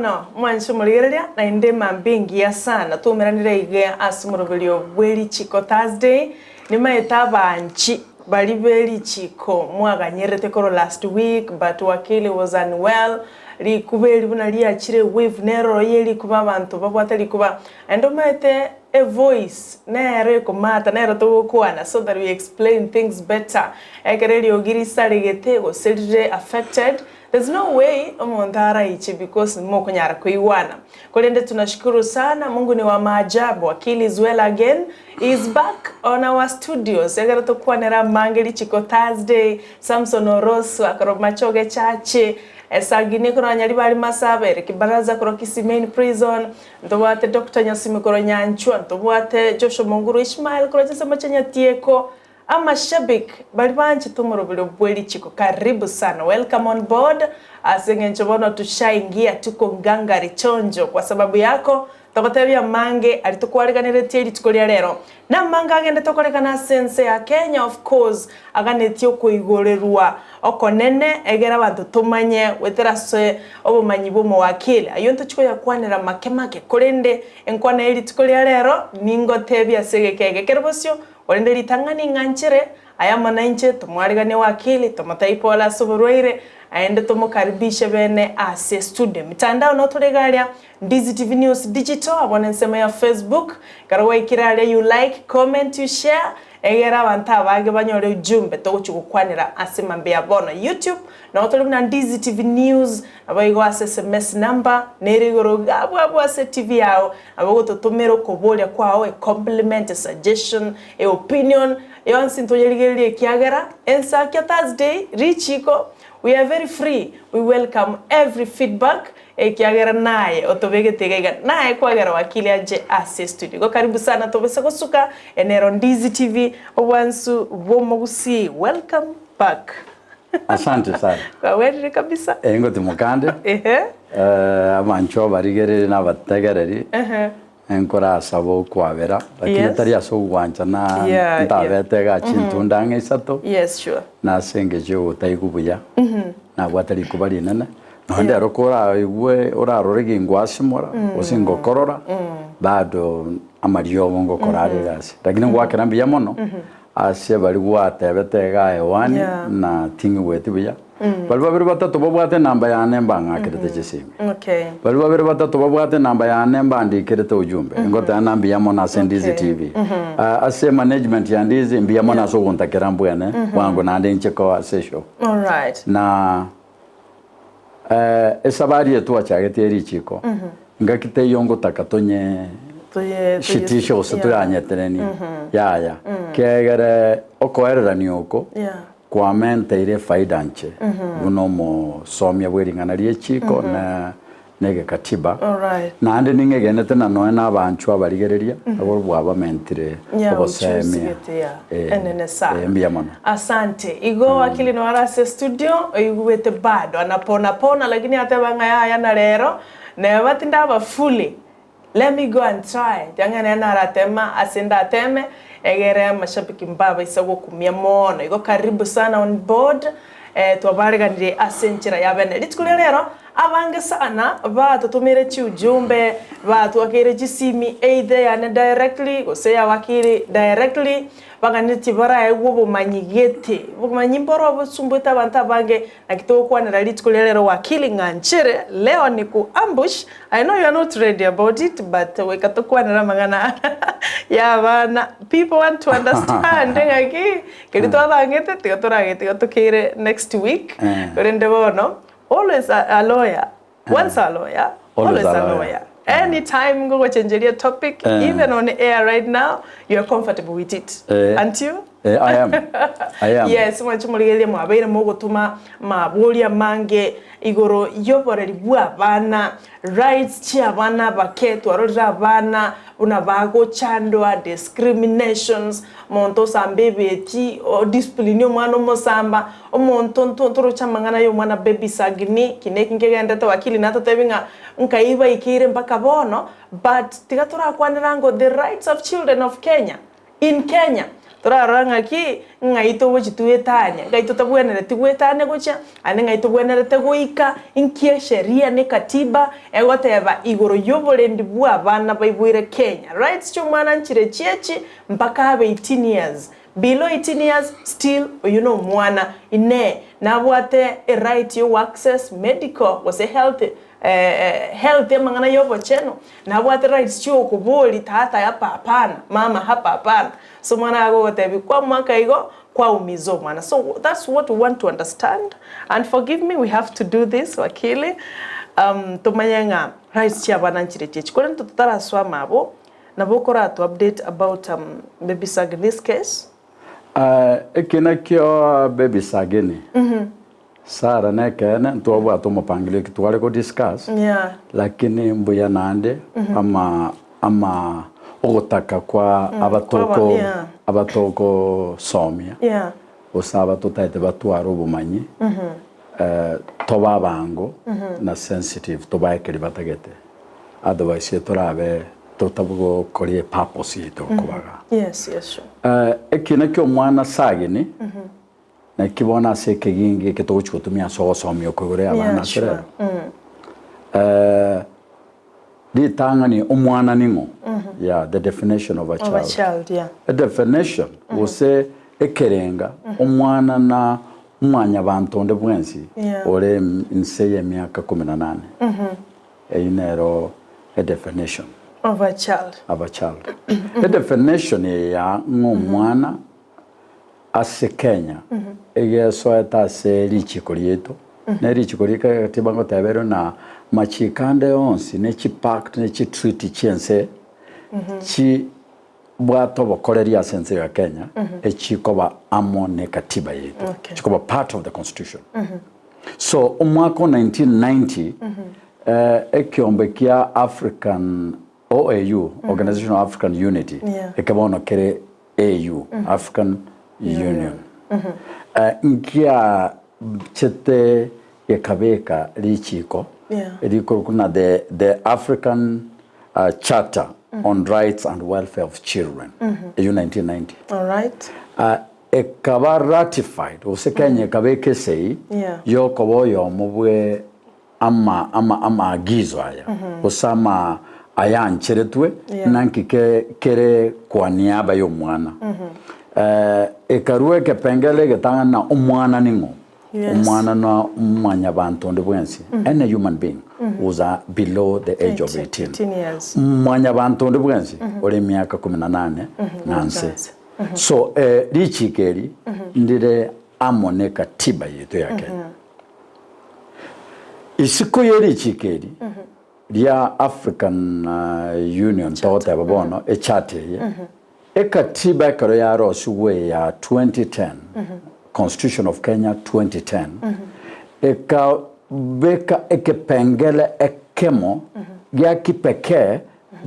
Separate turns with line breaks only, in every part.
Mono, mwanche omorigereria, naende mambia engiya sana twaumeranire iga ase omoroberio bwe richiko Thursday, nimaete abanchi baria be richiko mwaganyerete korwa last week but wakili was unwell, rikuba eri buna riachire wave neroro ye rikuba abanto babwate rikuba, naende omaete a voice nero ekomata nero togokwana so that we explain things better, ekero eriogi risaregete gose rire affected There's no way omonto araiche because mokonyara koigwana. Korende tunashukuru sana Mungu ni wa maajabu Akili is well again he is back on our studios ekero tokwanera amange richiko Thursday Samson Orosu akorwa Machoge Church Esagini korwa Nyaribari Masaba Eric Baraza korwa Kisii Main Prison ntobwate Doctor Nyasimi korwa Nyanchwa ntobwate Joshua Monguru Ishmael korwa chinsemo chia Nyatieko Amashabik baria banchete omoroberio bwe richiko karibu sana welcome on board ase eng'encho bono tushaingia tuko ngangari chonjo kwa sababu yako togotebia amange aria tokwariganeretie rituko ria rero namange agende tokorekana ase ense ya Kenya of course aganetie okoigorerwa okonene egere abanto tomanye goetera ase obomanyi bwa omowakili ayio ntochi koyakwanera make make korende enkwana ye rituko ria rero ningotebie ase egeka eke kere bosio Korende ritang'ani ng'a nchere aya amo nainche tomwariganie wakili, tomotebi pole ase oborwaire, naende tomokaribishe bene ase studio. Emitandao notore iga aria, Ndizi TV News Digital, abwo nensemo ya Facebook, ekero gwaikire aria you like, comment, you share, egere abanto abange banyore ujumbe togochia gokwanera ase mambia ya bono. YouTube, nabo tore buna Ndizi TV News, naboigo ase sms number nere igoro iga abwo abwo ase TV yao, Nabo ogototomera okoboria kwao, a compliment, a suggestion, a opinion, yonsi ntoyerigererie ekiagera ensakia Thursday richiko we are very free, we welcome every feedback ekiagera naye otobegete iga iga naye kwagera wakili ache ase estudio. Igo karibu sana tobese gosuka ene ero Ndizi TV obwansu bw'omogusii welcome back.
Asante sana.
Kwagwerire kabisa.
Eh, ngotimokande.
Ehe.
Eh, abanchwa abarigereri na abategereri
Ehe.
nkorasaba okwabera lakini
Yes.
tari ase ogwancha na
Yeah,
ntabete iga chintunda ang'e isato
Yes, sure.
na ase engencho ya ogotaigwa buya nabwate rikuba rinene nonye ndero koraigwe orarore gingoasimora gose ngokorora bado amariogo ngokora are egasi lakini ngwakera mbuya mono Ase baria gwatebete iga aye Yohana,
Yeah.
na ting'igweti buya. Baria babere batato babwate enamba yane mbang'akerete chisimi.
Okay.
Baria babere batato babwate enamba yane mbandikerete ujumbe. Ngoteba na mbuya mono ase Ndizi
Okay.
TV. Ah, ase management ya Ndizi mbuya mono ase ogontakera mbwene bwango naende inche koa ase eshow.
All right.
Na eh, esabari eye twachagete ye richiko, ngaki teiyo ngotaka tonye
Toye- toye-
shitishe gose
yeah.
toyanyeterenie yaya kiagere okoererania oko
Yeah.
kwamenteire efaida nche buna omosomia bwe ring'ana rie chiko na na egekatiba
Alright.
naende ning'egenete na nonya na abanchwa abarigereria nabo bwabamentire
Yeah,
obosemia
uchuzi gete, yeah.
Eh,
Enene sana.
eh, mbuya mono
Asante. Igo wakili noare ase studio oigwete bado anapona pona lakini ateba ng'a yaya na rero neba tindaba fully let me go and try tiang'e nere naratema ase ndateme egere amashabiki mbabaisa gokumia mono. Igo karibu sana on board eh, twabareganirie ase enchera ya bene. Rituko ria rero abange sana batotomeire chiujumbe batwakeire chisimi either yane directly gose ya wakili directly Baganetie baraegwe obomanyi gete. Obomanyi mboro obosumbuete abanto abange, naki togokwanera rituko ria rero wakili ng'a nchere, leo ni ku ambush, I know you are not ready about it but goika tokwanere amang'ana ya abana, people want to understand ng'aki keria twabangete tiga toragetiga tokeire next week, korende bono always a lawyer. Once a lawyer, always a lawyer. Anytime ngogochenjeria topic, even on air right now, you are comfortable with it. Aren't you?
Eh, I am. I am.
Yes, mwanche morigererie mwabeire mogotoma maboria amange igoro y'oboreri bw'abana, rights chi'abana abake, twarorire abana buna bagochandwa, discriminations, monto osamba ebeti, o discipline omwana omosamba, Omonto ntoroche amang'ana y'omwana baby Sagini, ki neki nkegenderete wakili natotebi ng'a nkai baikeire mpaka bono, but tiga torakwanera ngo the rights of children of Kenya, in Kenya. Torarora ng'aki, ng'ai togochia twetanye, ng'ai totabwenereti gwetania gochia, aende ng'ai tobwenerete goika, inki esheria na ekatiba egoteba igoro y'oborendi bw'abana baiboire Kenya. Rights chi'omwana nchire chiachi mpaka abe 18 years. Below 18 years still oyio nomwana. Inee, nabwate eright yo access medical gose health health amang'ana y'obochenu? Nabwate rights chi'okobori tata hapa hapana, mama hapa hapana. So omwana agogotebia kwamwaka igo kwaumiza omwana. So that's what we want to understand and forgive me we have to do this wakili tomanye ng'a rights chi'abana nchire chiachi. Korende totarasoa amabo Nabo okorato update about baby Sagini's case.
Eki nakio baby Sagini. Sarah nekeene ntwabwate omopangilio eki tware go discuss
Yeah.
lakini mbuya naende ama ama ogotaka kwa abatoko
Kwaba- yeah.
abatogosomia
Yeah.
gose abatotaete batware obomanyi tobe abango na sensitive tobae keria batagete. Otherwise torabe totagokoria epurpose yaito kobaga.
Yes, yes, sure.
Ekina kia omwana sagini naki bono ase ekegingi eke togochia gotumia ase ogosomia okwo igoro ya abana
Yeah,
ase
sure.
rero. Ritang'ani omwana ning'o? Yeah, the definition of a
Of a
child.
child, yeah.
A definition gose ekerenga omwana na omwanyabanto onde bwensi
Yeah.
ore inse y'emiaka kumi na nane. Eyio nero a definition.
Of a child.
Of a child. A definition eye ya ng'a omwana ase Kenya egesoete ase richiko riaito, ne richiko ria katiba ngoteba ere na machiko ande onsi ne chipact ne chitreaty chi'ense chibwate obokoreri ase ense ya Kenya echikoba amo ne katiba yaito.
Okay.
Chikoba part of the constitution. So omwaka o 1990 ekiombe kia African OAU, Organization of African Unity,
Yeah.
eke bono kere AU, African Union. Nkiachete gekabeka richiko
Yeah.
rikorokwa na the African Charter on Rights and Welfare of Children, eyio 1990.
All right.
Ekaba ratified, gose Kenya ekabeka esegi
Yeah.
yokoba oyomo bwe ama ama amaagizo aya gose ama ayancheretwe
Yeah.
nanki ke kere kwa niaba ya omwana. Ekarua ekepengele egetang'ani na omwana ning'o?
Yes.
Omwana na omwanyabanto onde bwensi, any human being who's below the age of 18.
18 years.
Mwanyabanto onde bwensi ore emiaka kumi na nane na nse. So richiko eri ndire amo ne katiba yaito ya Kenya. Isiko ye richiko eri ria African Union togoteba bono echart eye, ekatiba ekero yarosigwe ya 2010, Constitution of Kenya 2010, ekabeka ekepengele ekemo gia kipekee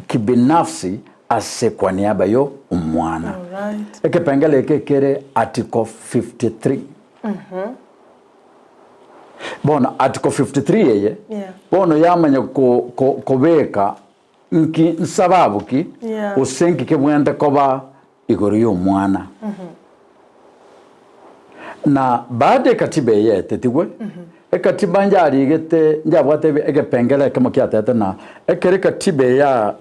kibinafsi ase kwa niaba yo omwana.
Alright.
Ekepengele eke kere Article 53. Bono Article 53 eye
Yeah.
bono yamanya ko, ko, kobeka nki nsababu ki
Yeah.
gose nki kebwenerete koba igoro ya omwana. Na baada ekatiba eye etetigwe, ekatiba njarigete njabwate egepengele ekemo kiatete na ekero ekatiba eye ya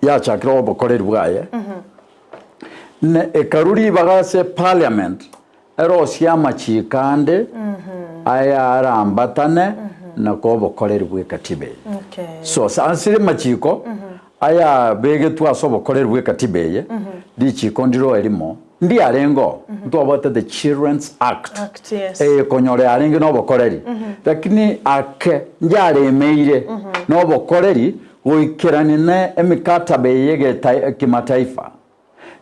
yachakire obokoreri bwaye, ne ekarwa ribaga ase parliament erosie amachiko ande aya arambatane na koa obokoreri bwa ekatiba eye.
Okay.
So ase amachiko aya begetwe ase obokoreri bwa ekatiba eye, richiko ndiro erimo ndiarenge oo, ntwabwate the Children's Act,
Act, yes.
eye konyora yarenge na obokoreri, lakini ake njaremeire na obokoreri goikerania na emikataba eye y'egeta kimataifa.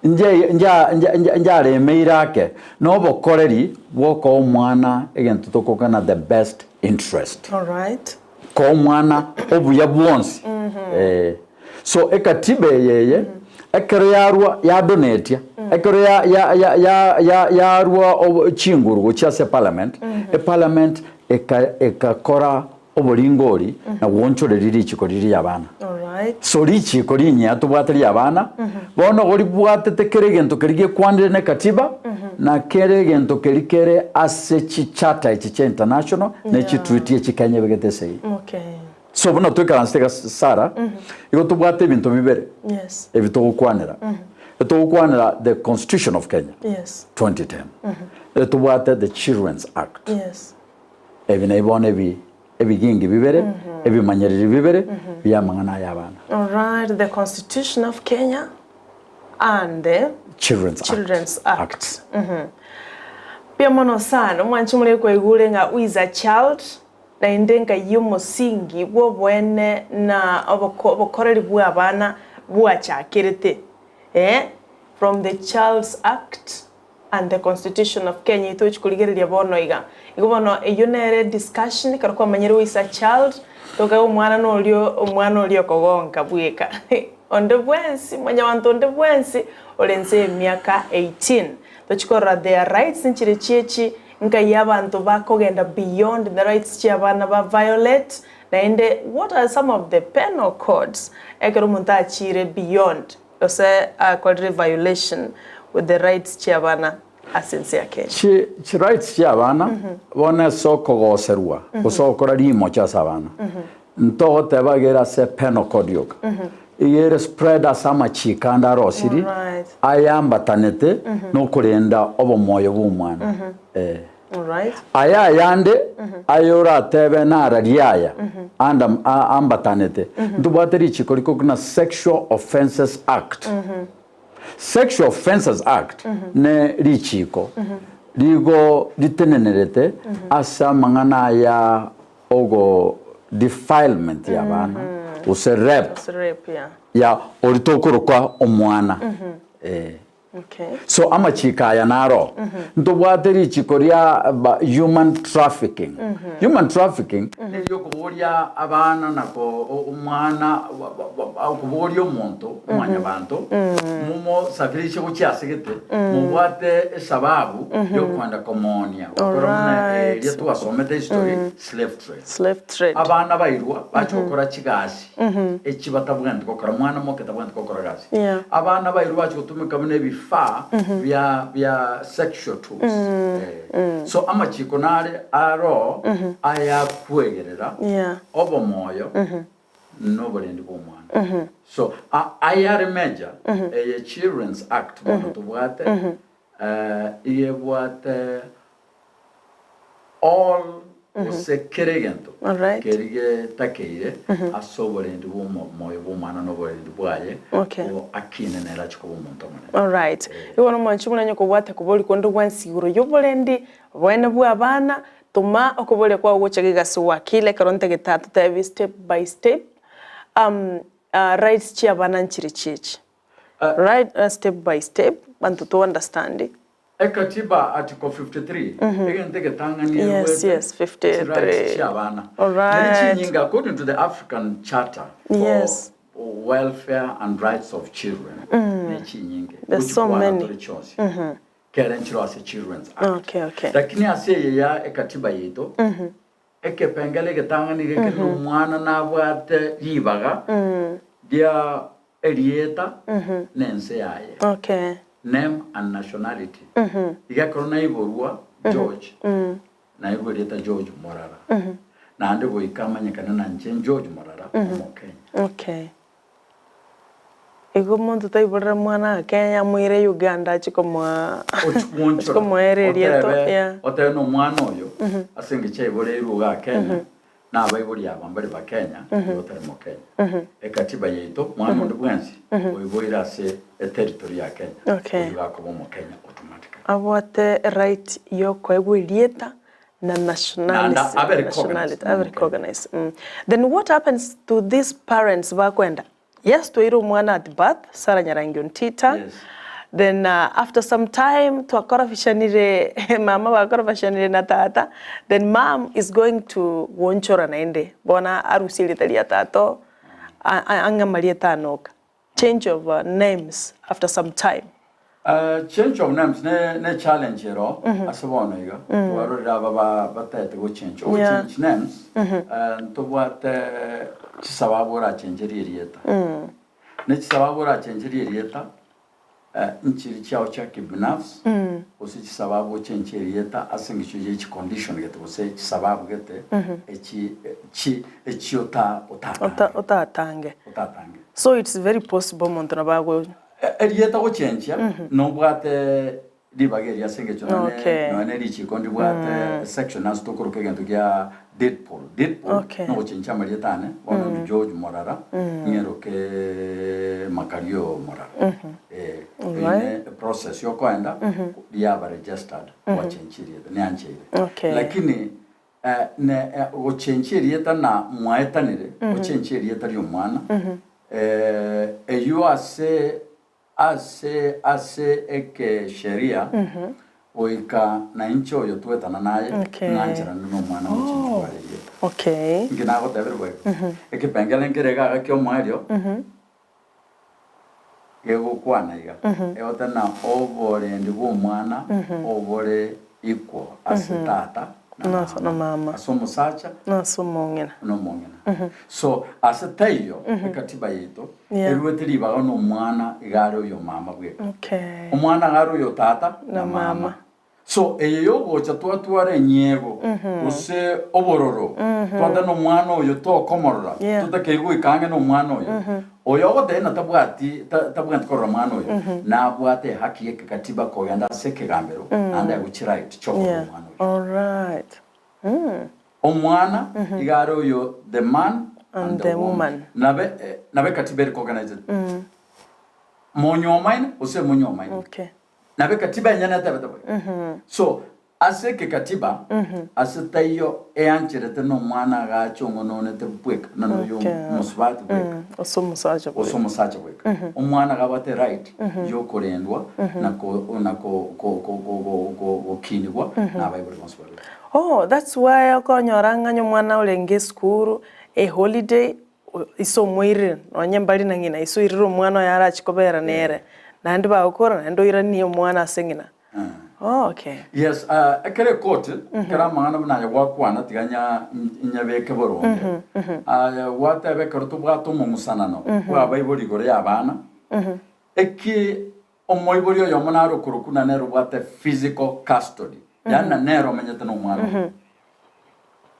Nje nja nja nja njaremeire ake na obokoreri bw'okoa omwana egento tokokana the best interest.
All right.
Koa omwana obuya bwonsi. Eh. So ekatiba eye eye ekero yarwa yadonetia ekero ya ya ya ya ya yarwa obo chinguru gochia ase eparliament, eparliament eka ekakora oboringori na goonchoreria richiko riria abana.
All right.
So richiiko rinyia tobwate ri'abana, bono igo ribwatete kera egento keria gekwanire n'ekatiba, na kera egento keria kere ase chicharter echi chia international, ne chitreaty echi Kenya ebegete esegi. So buna toikaransete iga Sarah, igo tobwate ebinto bibere ebi togokwanera. Etogokwanera the constitution of Kenya 2010, etobwate the Children's Act. Ebi nabi bono ebi ebigingi bibere, ebimanyereri bibere bi'amang'ana aya abana.
Alright, the Constitution of Kenya and the
Children's Act.
Children's Act. Mbuya mono sana, omwanchi omorere kwaigure ng'a who is a child, naende ngai omosingi bw'oboene na oboko obokoreri bw'abana bwachakerete eh, from the Child's Act and the Constitution of Kenya itochi korigereria bono iga. Igo bono eyio nere discussion ekero kwamanyire who is a child, tokaga omwana noria omwana oria okogonka bweka. Onde bwensi mwanyabanto onde bwensi ore nse y'emiaka 18. Tochi korora their rights nchire chiechi nkai abanto bakogenda beyond the rights chia abana ba violate, naende what are some of the penal codes ekero omonto achire beyond Gose akorire violation with the rights chiabana ase ense ya Kenya.
Chi chi rights chiabana bono ase okogoserwa gose ogokora rimocho ase abana ntogoteba iga ere ase penal code yoka iga ere spread ase amachiko ande arosiri
Alright.
ayambatanete nokorenda obomoyo bwa omwana eh.
Alright.
Aya ayande aya oratebe nararie aya ande ambatanete, ntobwate richiko rikokwa na Sexual Offences Act. Sexual Offences Act ne richiko rigo ritenenerete ase amang'ana aya ogo defilement ya abana gose rape
Gose rape, yeah.
ya oria tokorokwa omwana eh. So amachiko aya naro, ntobwate richiko ria human trafficking. Human trafficking neri okoboria abana na omwana okoboria omonto mwanyabanto momosafirishe gochia ase gete mobwate esababu yokoenda komoonia gokora buna eria twasomete history slave trade.
Slave trade.
Abana bairwa bachia gokora chigasi echi batabwenereti gokora, mwana moke tabwenereti gokora gasi.
Yeah.
Abana bairwe bachia gotumeka buna ebifaa bia bia sexual tools. Eh. So amachiko nare aro ayakwegerera
Yeah.
obomoyo na oborendi bwa omwana. So a- ayare major eye Children's Act bono tobwate iga ebwate All gose kera egento
Alright.
keria getakeire ase oborendi bw'omoyo bw'omwana na oborendi bwaye
Okay.
bo akine nere ache koba omonto omonene.
Alright. Igo bono mwanche buna onye kobwate koboria konde gwensi igoro y'oborendi boene bw'abana, toma okoboria kwao gocha gegasi wakili ekero ntagete atotebi step by step rights chi'abana nchire chiachi. Right step by step banto to understand.
Ekatiba article 53 egento egetang'ani
Yes,
eruete
yes, 53.
chirights chi'abana.
Alright.
Neri chinyinga according to the African Charter for
Yes.
Welfare and Rights of Children ne chinyinge
There's so
gochikwana
many.
tore chionsi kere nchire ase Children's Act.
Okay, okay.
Lakini ase eye ya ekatiba yaito ekepengele egetang'ani iga ekere omwana nabwate ribaga ria Erieta na ense yaye.
Okay.
Name and nationality. Iga ekero naiborwa George, naigwa erieta George Morara. Naende goika amanyekane na inche George Morara, Omokenya.
Okay. Igo omonto taiborera mwana aa Kenya amoire Uganda achie komoa achie komoera erieta
Otebe,
yeah.
otebe na omwana oyo, ase engencho aiboreirwe igaa Kenya, Na abaibori aba mbare ba Kenya, igo otari Mokenya. Ekatiba yaito, mwana onde bwensi oiboire ase eterritory ya Kenya,
Okay.
oyio gakoba Omokenya automatically.
Abwate right yokoegwa erieta na
Naende
nationality,
abe recognized
nationality,
buna
abe
Omokenya.
recognized. Then what happens to these parents bakwenda Yes twaire omwana at birth, Sarah Nyarangi Ontita,
Yes.
then after some time twakorofishanire mama bakorofishanire na tata, then mum is going to gwonchora naende, bono arusie erieta ria tata oo, ang'e amarieta anoka, change of names after some time.
Change of names ne ne challenge ero ase bono iga twarorire aba ba bataete go change. Ogo
Yeah.
change names ntobwate. Chisababu orachencherie erieta. Ne chisababu orachencherie erieta, nchiri chiao chia kibinafsi, gose chisababu ochenche erieta ase engencho ye chicondition gete gose chisababu gete echi chi echi ota otatange.
Otatange.
Otatange.
So it's very possible omonto nabo ago.
Erieta gochenchia nobwate Ribaga eri ase engencho nonye
Okay.
nonye ne richiko ndibwate section ase tokoroka egento gia deed poll. Deed poll
Okay.
nogochenchia amarieta ane, bono ndi George Morara, ng'eroke Makario Morara. Eh, eyio
Alright.
ne eprocess yokoenda riaba registered gwachenchia erieta, neancheire.
Okay.
Lakini eh, ne eh, gochenchia erieta na mwaetanire, gochenchia erieta ria omwana, eh, eyio ase Ase ase ekesheria, goika nainche oyo twetana naye,
Okay.
ng'ancherane nomwana mochinchi bware erieta.
Okay.
Inki nagotebire boigo? Ekepengere nkere iga iga ki'omoerio, gegokwana iga, egoteba ng'a oborendi bw'omwana obore equal ase tata na
Na
mama,
mama.
ase omosacha
Nase omong'ina.
na omong'ina. So ase taiyo ekatiba yaito
Yeah.
eruete ribaga na omwana iga are oyo mama bweka.
Okay.
Omwana iga are oyo tata na
Na
mama.
mama.
So eye yogocha twatwara enyiego gose obororo twateba na omwana oyo tokomorora
Yeah.
totakei goika ang'e na omwana oyo. Oyo ogoteba ng'a tabwati ta- tabwenereti korora omwana oyo nabwate ehaki ya ekekatiba kogenda ase ekegambero naende aegwe chiright chiokorora
Yeah.
omwana oyo.
Alright.
Omwana iga are oyo the man and
And
the
the
woman.
woman.
Nabe eh, nabe ekatiba ere recognized. Monyuomaine gose monyuomaine.
Okay.
Nabe ekatiba enyene etebete boigo. So ase ekekatiba ase taiyo eancherete na omwana agacha ong'ononete bweka na noyo
Okay.
omosubati bweka.
Ase omosacha
Ase
bweka.
omosacha bweka. Omwana iga abwate right yokorendwa na ko na ko ko ko ko ko ko gokinigwa na abaibori bonsi babere.
Oh, that's why okonyora ng'a omwana orenge esukuru, eholiday, ise omoirire, nonye mbari na ng'ina, ise oirire omwana oye arachi kobera nere, naende bagokora naende oiranie omwana ase ng'ina. Oh, okay.
Yes, uh, ekero ekoti, ekero amang'ana buna aya gwakwana tiga nya nyabeke boronge. Aya gwateba ekero tobwate omong'usanano bw'abaibori igoro y'abana, eki Omoibori oyomo nare okorokwa na nere obwate physical custody, yaani na nere omenyete na omwana oyo.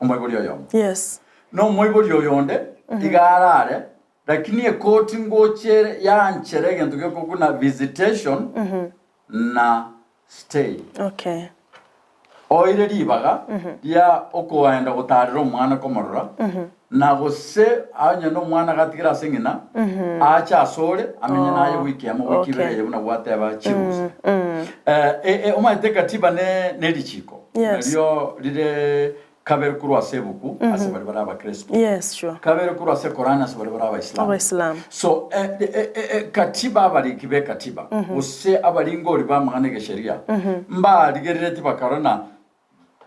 Omoibori oyomo.
Yes.
Na omoibori oyonde iga arare, lakini ekoti ngocha ere yanchere egento gekorokwa na visitation na stay.
Okay.
Oire ribaga ria okoenda gotaarera omwana komorora, na gose onye nomwana gatigire ase ng'ina, aache asore, amenye naye wiki emo, wiki ibere
Okay.
eye buna gwateba chirusa. Eh, eh, eh, omanyete ekatiba ne ne richiko
Yes.
nario rire kabere korwa ase ebuku ase baria bare abakristo
Yes, sure.
kabere korwa ase Korani ase baria bare abaisilamu
Abaisilamu.
so eh, eh, eh, eh, katiba abariki be katiba gose abaringori b'amang'ana egesheria mbarigereretie bakarora na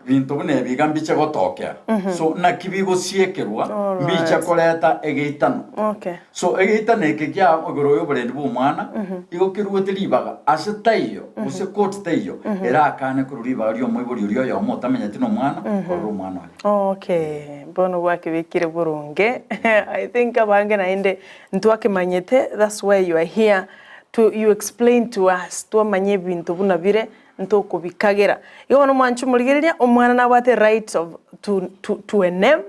binto buna ebi iga mbiche gotokea so naki bigosiekerwa
Alright.
mbiche koreta egeitano
Okay.
So egeitano eke kia igoro y'oborendi bw'omwana igo keruete ribaga ase taiyo gose koti taiyo erakane korwa ribaga ri'omoibori oria oyomo otamenyeti nomwana korora omwana oye.
Okay, bono gwakebekire boronge. I think abange naende ntwakemanyete that's why you are here to you explain to us twamanya ebinto buna bire ntokobikagera. Igo bono mwanche omorigereria omwana nabwate right of to, to, to a name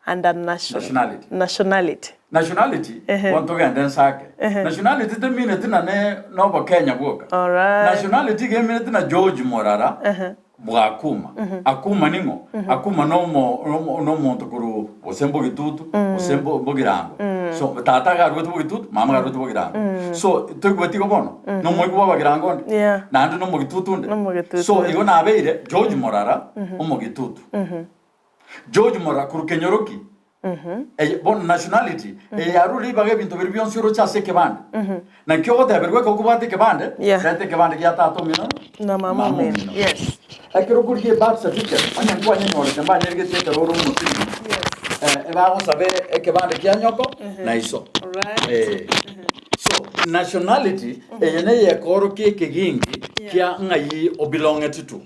and a national,
Nationality.
nationality.
Nationality, bono togende nse ake. Nationality temineti na ne nobokenya bwoka.
Alright.
Nationality iga emineti na George Morara bwakuma. Akuma ning'o? Akuma nomo nomo nomonto korwa gose mbogitutu gose mbo mbogirango. So tata iga arwete bogitutu, mama iga arwete bogirango. So toigweti igo bono? Nomoigwa bwa abagirango onde?
Yeah.
Naende nomogitutu onde?
Nomogitutu
So
onde.
igo nabeire George Morara omogitutu. George Morara korwa Kenyoroki, eye bono nationality eye yarure ribaga ebinto biria bionsi oroche ase ekebande. Naki ogoteberwa ekero okobwate ekebande,
Yeah.
reta ekebande gia tata omino
Na mama omino. Yes.
Ekero okorigia ebirth certificate, onye nkwanyenyorete mbanyerigetie ekero ore omotindi, eh, ebagosabe ekebande kia nyoko na iso.
Alright.
Eh. So nationality eye neye ekoorokia ekegingi kia ng'ai obelongeti to.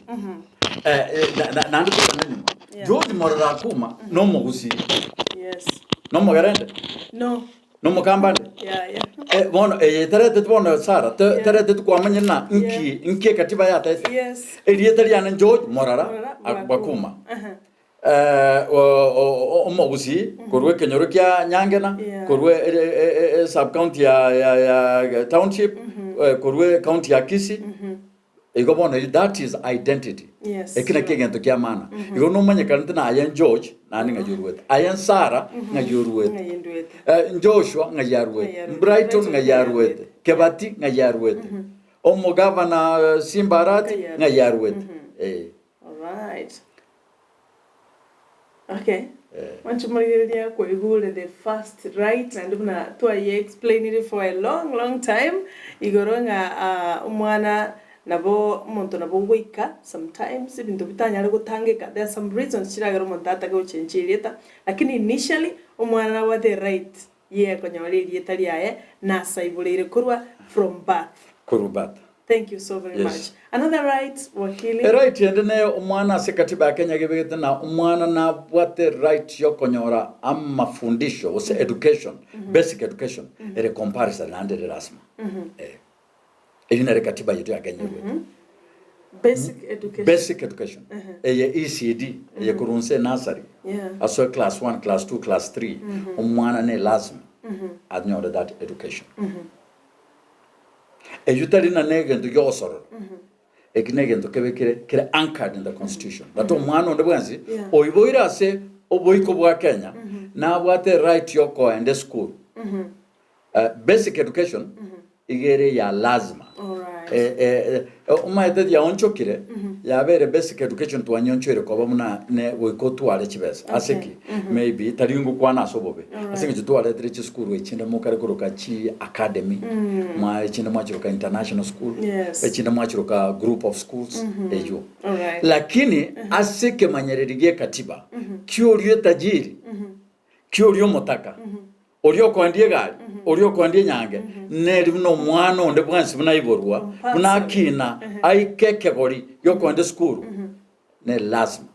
Eh, eh, na- na- naende tokwana nyuma
Yeah.
George Morara Akuma nomogusii
Yes.
Nomogerende?
No.
Nomokambande?
Yaya.
Eh, bono eye etareteti bono Sara, te-
Yeah.
tareteti kwamanya na nki
Yeah.
nki ekatiba yatete.
Yes.
Erieta riane George Morara
Morara
ak-
Bwakuma.
Bwakuma.
Aha.
Eh, o- o- o- omogusii korwa ekenyoro kia Nyangena,
Yeah.
korwa e- e- e- e- sub county ya, ya, ya township, eh, korwa ecounty ya Kisii, Igo bono eyio that is identity.
Yes,
Eki nakio
sure.
egento kia maana. Igo nomanyekanete na aye George naende ng'ai oruete. Aye Sarah ng'ai oruete.
Ng'ai nduete.
Eh, Joshua ng'ai
Ng'ai
aruete.
aruete.
Brighton
Brighton
ng'ai
ng'ai
aruete.
aruete.
Kebati ng'ai aruete. Omogavana eh, Simba Arati
Ng'ai aruete.
ng'ai aruete. Eh.
Alright. Okay. Mwanche morigereria kwaigure the first right naende buna twaye explainire for a long long time igoro ng'a ah, omwana nabo omonto nabo ogoika sometimes ebinto bitanyare gotangeka there are some reasons chiragere omonto atage gochenchia erieta lakini initially omwana nabwate eright ye konyora erieta riaye nasaiboreire korwa from birth.
Korwa birth.
Thank you so very
Yes.
much. Another right, wakili.
Eright ende neye omwana ase katiba ya Kenya gebegete na omwana nabwate right yokonyora amafundisho gose education, basic education ere compulsory naende ere lasima. Eh. Eyio nere katiba yetu ya Kenya erwete.
Basic education.
Basic education. Eye ECD, eye korwa nse nursery.
Yeah.
Asoe class 1, class 2, class 3. Omwana ne lazima anyore that education. Eyio tari na negento giogosorora. Eki negento kebe kere kere anchored in the constitution. That omwana onde bwensi
Yeah.
oiboire ase oboiko bwa Kenya nabwate right yokoenda esukuru. Basic education iga ere ya lazima.
Alright.
Eh, eh, eh, omaete yaonchokire yabere basic education twanyonchoire koba buna ne goika otware chibesa ase
Okay.
ki maybe tari ngokwana ase obobe
Alright.
ase eng'encho twaretire chisukuru echinde mokare koroka chi academy mwa echinde mwachiroka international school
Yes.
echinde mwachiroka group of schools eywo
Alright.
lakini ase ekemanyereri gie katiba kioria etajiri Ki oria omotaka, oria okoendia egari, oria okoendia enyange, neri buna omwana onde bwensi buna aiborwa, buna akina, aike ekegori giokoenda esukuru, ne lasima.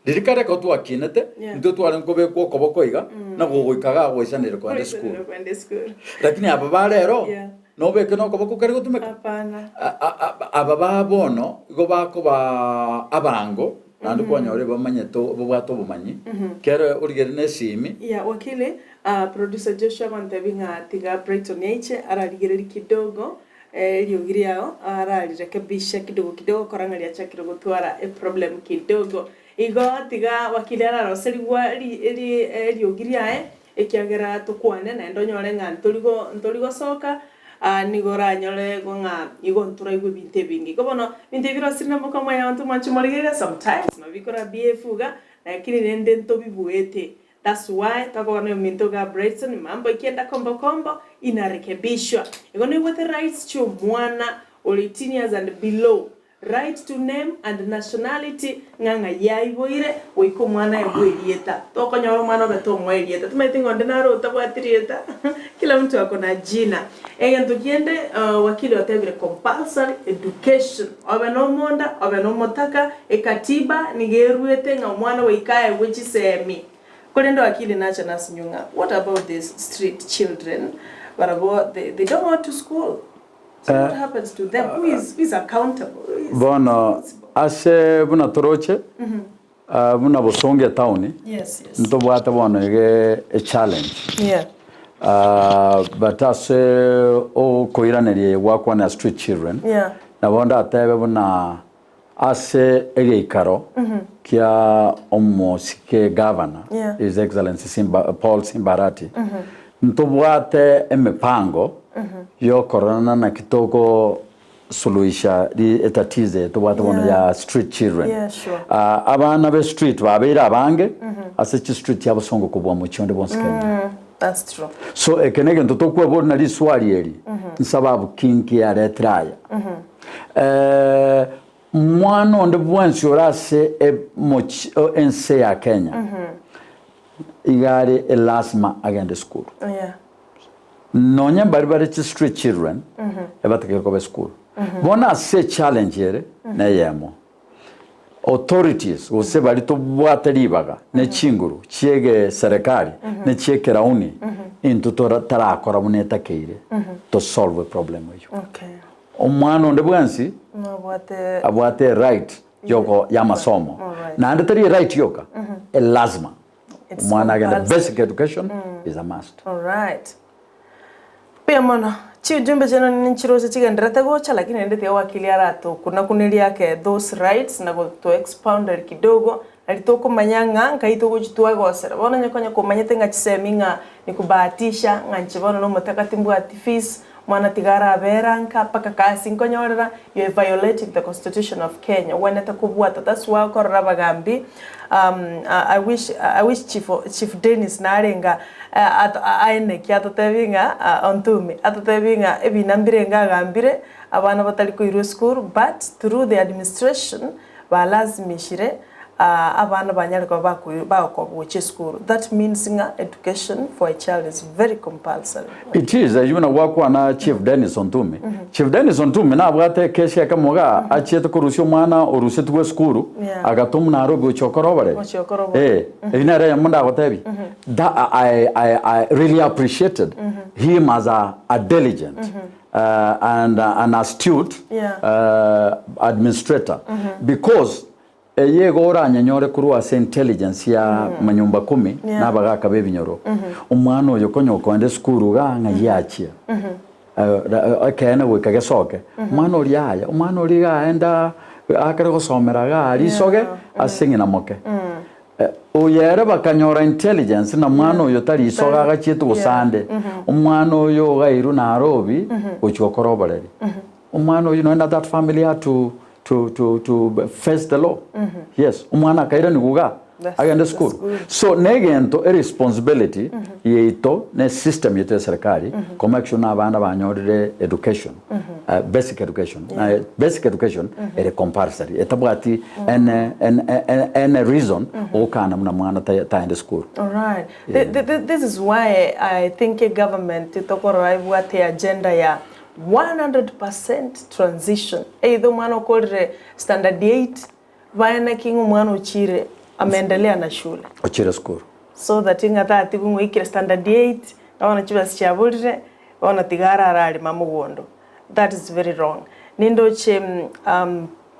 Riria kare ekero twakinete,
Yeah.
intwe tware nkobekwa okoboko iga, na gogoika iga goisanire koenda esukuru.
Kwenda esukuru.
Lakini aba ba rero,
Yeah.
nobeke na okoboko kare gotumeka.
Hapana.
A- a- a- Aba ba bono igo bakoba abango, Naende kwanyora ebamanyete babwate obomanyi, kere origererie na esimi.
Yeah, wakili, ah, producer Joshua agontebia ng'a tiga Brighton aiche ararigererie kidogo eh, eriogi riao ararirekebisha kidogo kidogo kora ng'a riachakire gotwara eproblem kidogo. Igo tiga wakili araroserigwa ri ri eriogi riaye ekiagera tokwane naende onyore ng'a ntorigo ntorigosoka Aa nigo oranyore igo ng'a igo ntoraigwe ebinto ebinge. Igo bono, ebinto ebi birosire na mokama omonto mwanche morigereria sometimes nabo bikora behave iga, lakini rende ntobibuete. That's why tokoba na ominto iga Brighton, mambo ikienda kombo kombo, inarekebishwa. Igo noigwete rights chia omwana ore 18 years and below, Right to name and nationality ng'a ng'ai aiboire goika omwana aegwe erieta. Tokonyora omwana obe tomoa erieta. Tomaeti ng'a onde naro otabwati rieta kila mtu ako na jina. Egento kiende wakili otebire compulsory education obe na omonda obe na omotaka ekatiba nigo eruete ng'a omwana goika aegwe chisemi. Korende wakili nacha nasinywe ng'a what about these street children barabwo they don't go to school. So what happens to them? Who is, who is accountable? Who is
Bono
responsible?
ase buna toroche ah, buna Bosongo etown
Yes, yes.
ntobwate bono iga echallenge
Yeah.
Ah, but ase okoiraneria gwakwana street children
Yeah.
nabo ndatebe buna ase egeikaro kia omosike governor
Yeah.
His Excellency Simba, Paul Simba Arati ntobwate emipango yokororana naki togosuluhisha ri etatizo eye tobwate bono
Yeah.
ya street children.
Yeah, sure.
Ah, abana be street babeire abange ase chistreet chia bosongo kobua mochie onde bonsi Kenya.
That's true.
So eke negento tokweboria na riswali eri nsababu ki nki yaretire aya. Eh, mwana onde bwensi ore ase emochi ense ya Kenya iga are elasima agende esukuru.
Yeah.
Nonye mbari bare chi street children ebatekeire koba esukuru. Bono ase echallenge ere neyemo. Authorities gose baria tobwate ribaga ne chinguru chi'egeserekari ne chi'ekerauni intwe tora tarakora buna etakeire to solve eproblem eyio.
Okay.
Omwana onde bwensi
Nabwate
abwate eright yoko y'amasomo
Alright.
naende tari eright yoka elazima
It's
omwana agende
compulsory.
basic education is a must.
Alright. Mbuya mono. Chiujumbe chiaino ninchiroche chigendererete gocha lakini rende tiga wakili aratokunakuneria ake those rights na goto expounderi kidogo nari tokomanya ng'a nkai togochi twagosera. Bono onye konya komanyete ng'a chisemi ng'a nikubahatisha ng'a inche bono nomotaka timbwati fees, mwana tiga arabera nka mpaka kasi nkonyorera, you are violating the constitution of Kenya. Ogwenerete kobwata that's why okorora abagambi I wish I wish chief chief Dennis narenge aeneki atotebi ng'a ontumi, atotebi ng'a ebina mbirenge agambire, abana batari koirwa esukuru but through the administration balazimishire abana banyare koba bagokobwa gochia esukuru. That means ng'a education for a child is very compulsory.
It is ayio buna gwakwana Chief Dennis Ontumi. Chief Dennis Ontumi nabwate ekesi ekemo igaa achiete korusia omwana orusetigwe esukuru
Yeah.
agatomwa Nairobi gochia okora oboreri.
Gochia okora oboreri.
Eh, eyio nere eyemo ndagotebie. That I, I, I really appreciated him as a, a diligent and an astute
Yeah.
administrator because eye igo oranyenyore korwa ase intelligence ya manyumba kumi
Yeah.
na abagaka b'ebinyoro omwana oyo konya okoenda esukuru igaa ng'ai achia ekeene goika gesoke omwana oria aya omwana oria iga aenda akare gosomera igaa risoge ase ng'ina moke Oyo ere bakanyora intelligence na mwana oyo tari isoga agachiete gose ande. Omwana oyo ogairwe Nairobi gochia gokora oboreri. Omwana oyio nonya that family had to, to, to, to face the law. Yes, omwana akairanigwa igaa
That's
agende
the
school.
school.
So negento eresponsibility yaito ne system yaito ya serikali ko make sure na abana banyorire education basic education na basic education ere compulsory etabwati any, any, any, any reason ogokana buna mwana taende school.
Alright. This is why I think a government tokorora ebwate agenda ya 100% transition. Either omwana okorire standard 8 baene ki ng'a omwana ochire ameendelea na shule.
Ochire school.
So that ng'a tatigwe ng'a oikire standard 8 bono chibesa chiaborire bono tiga arare arima mogondo. That is very wrong. Nindoche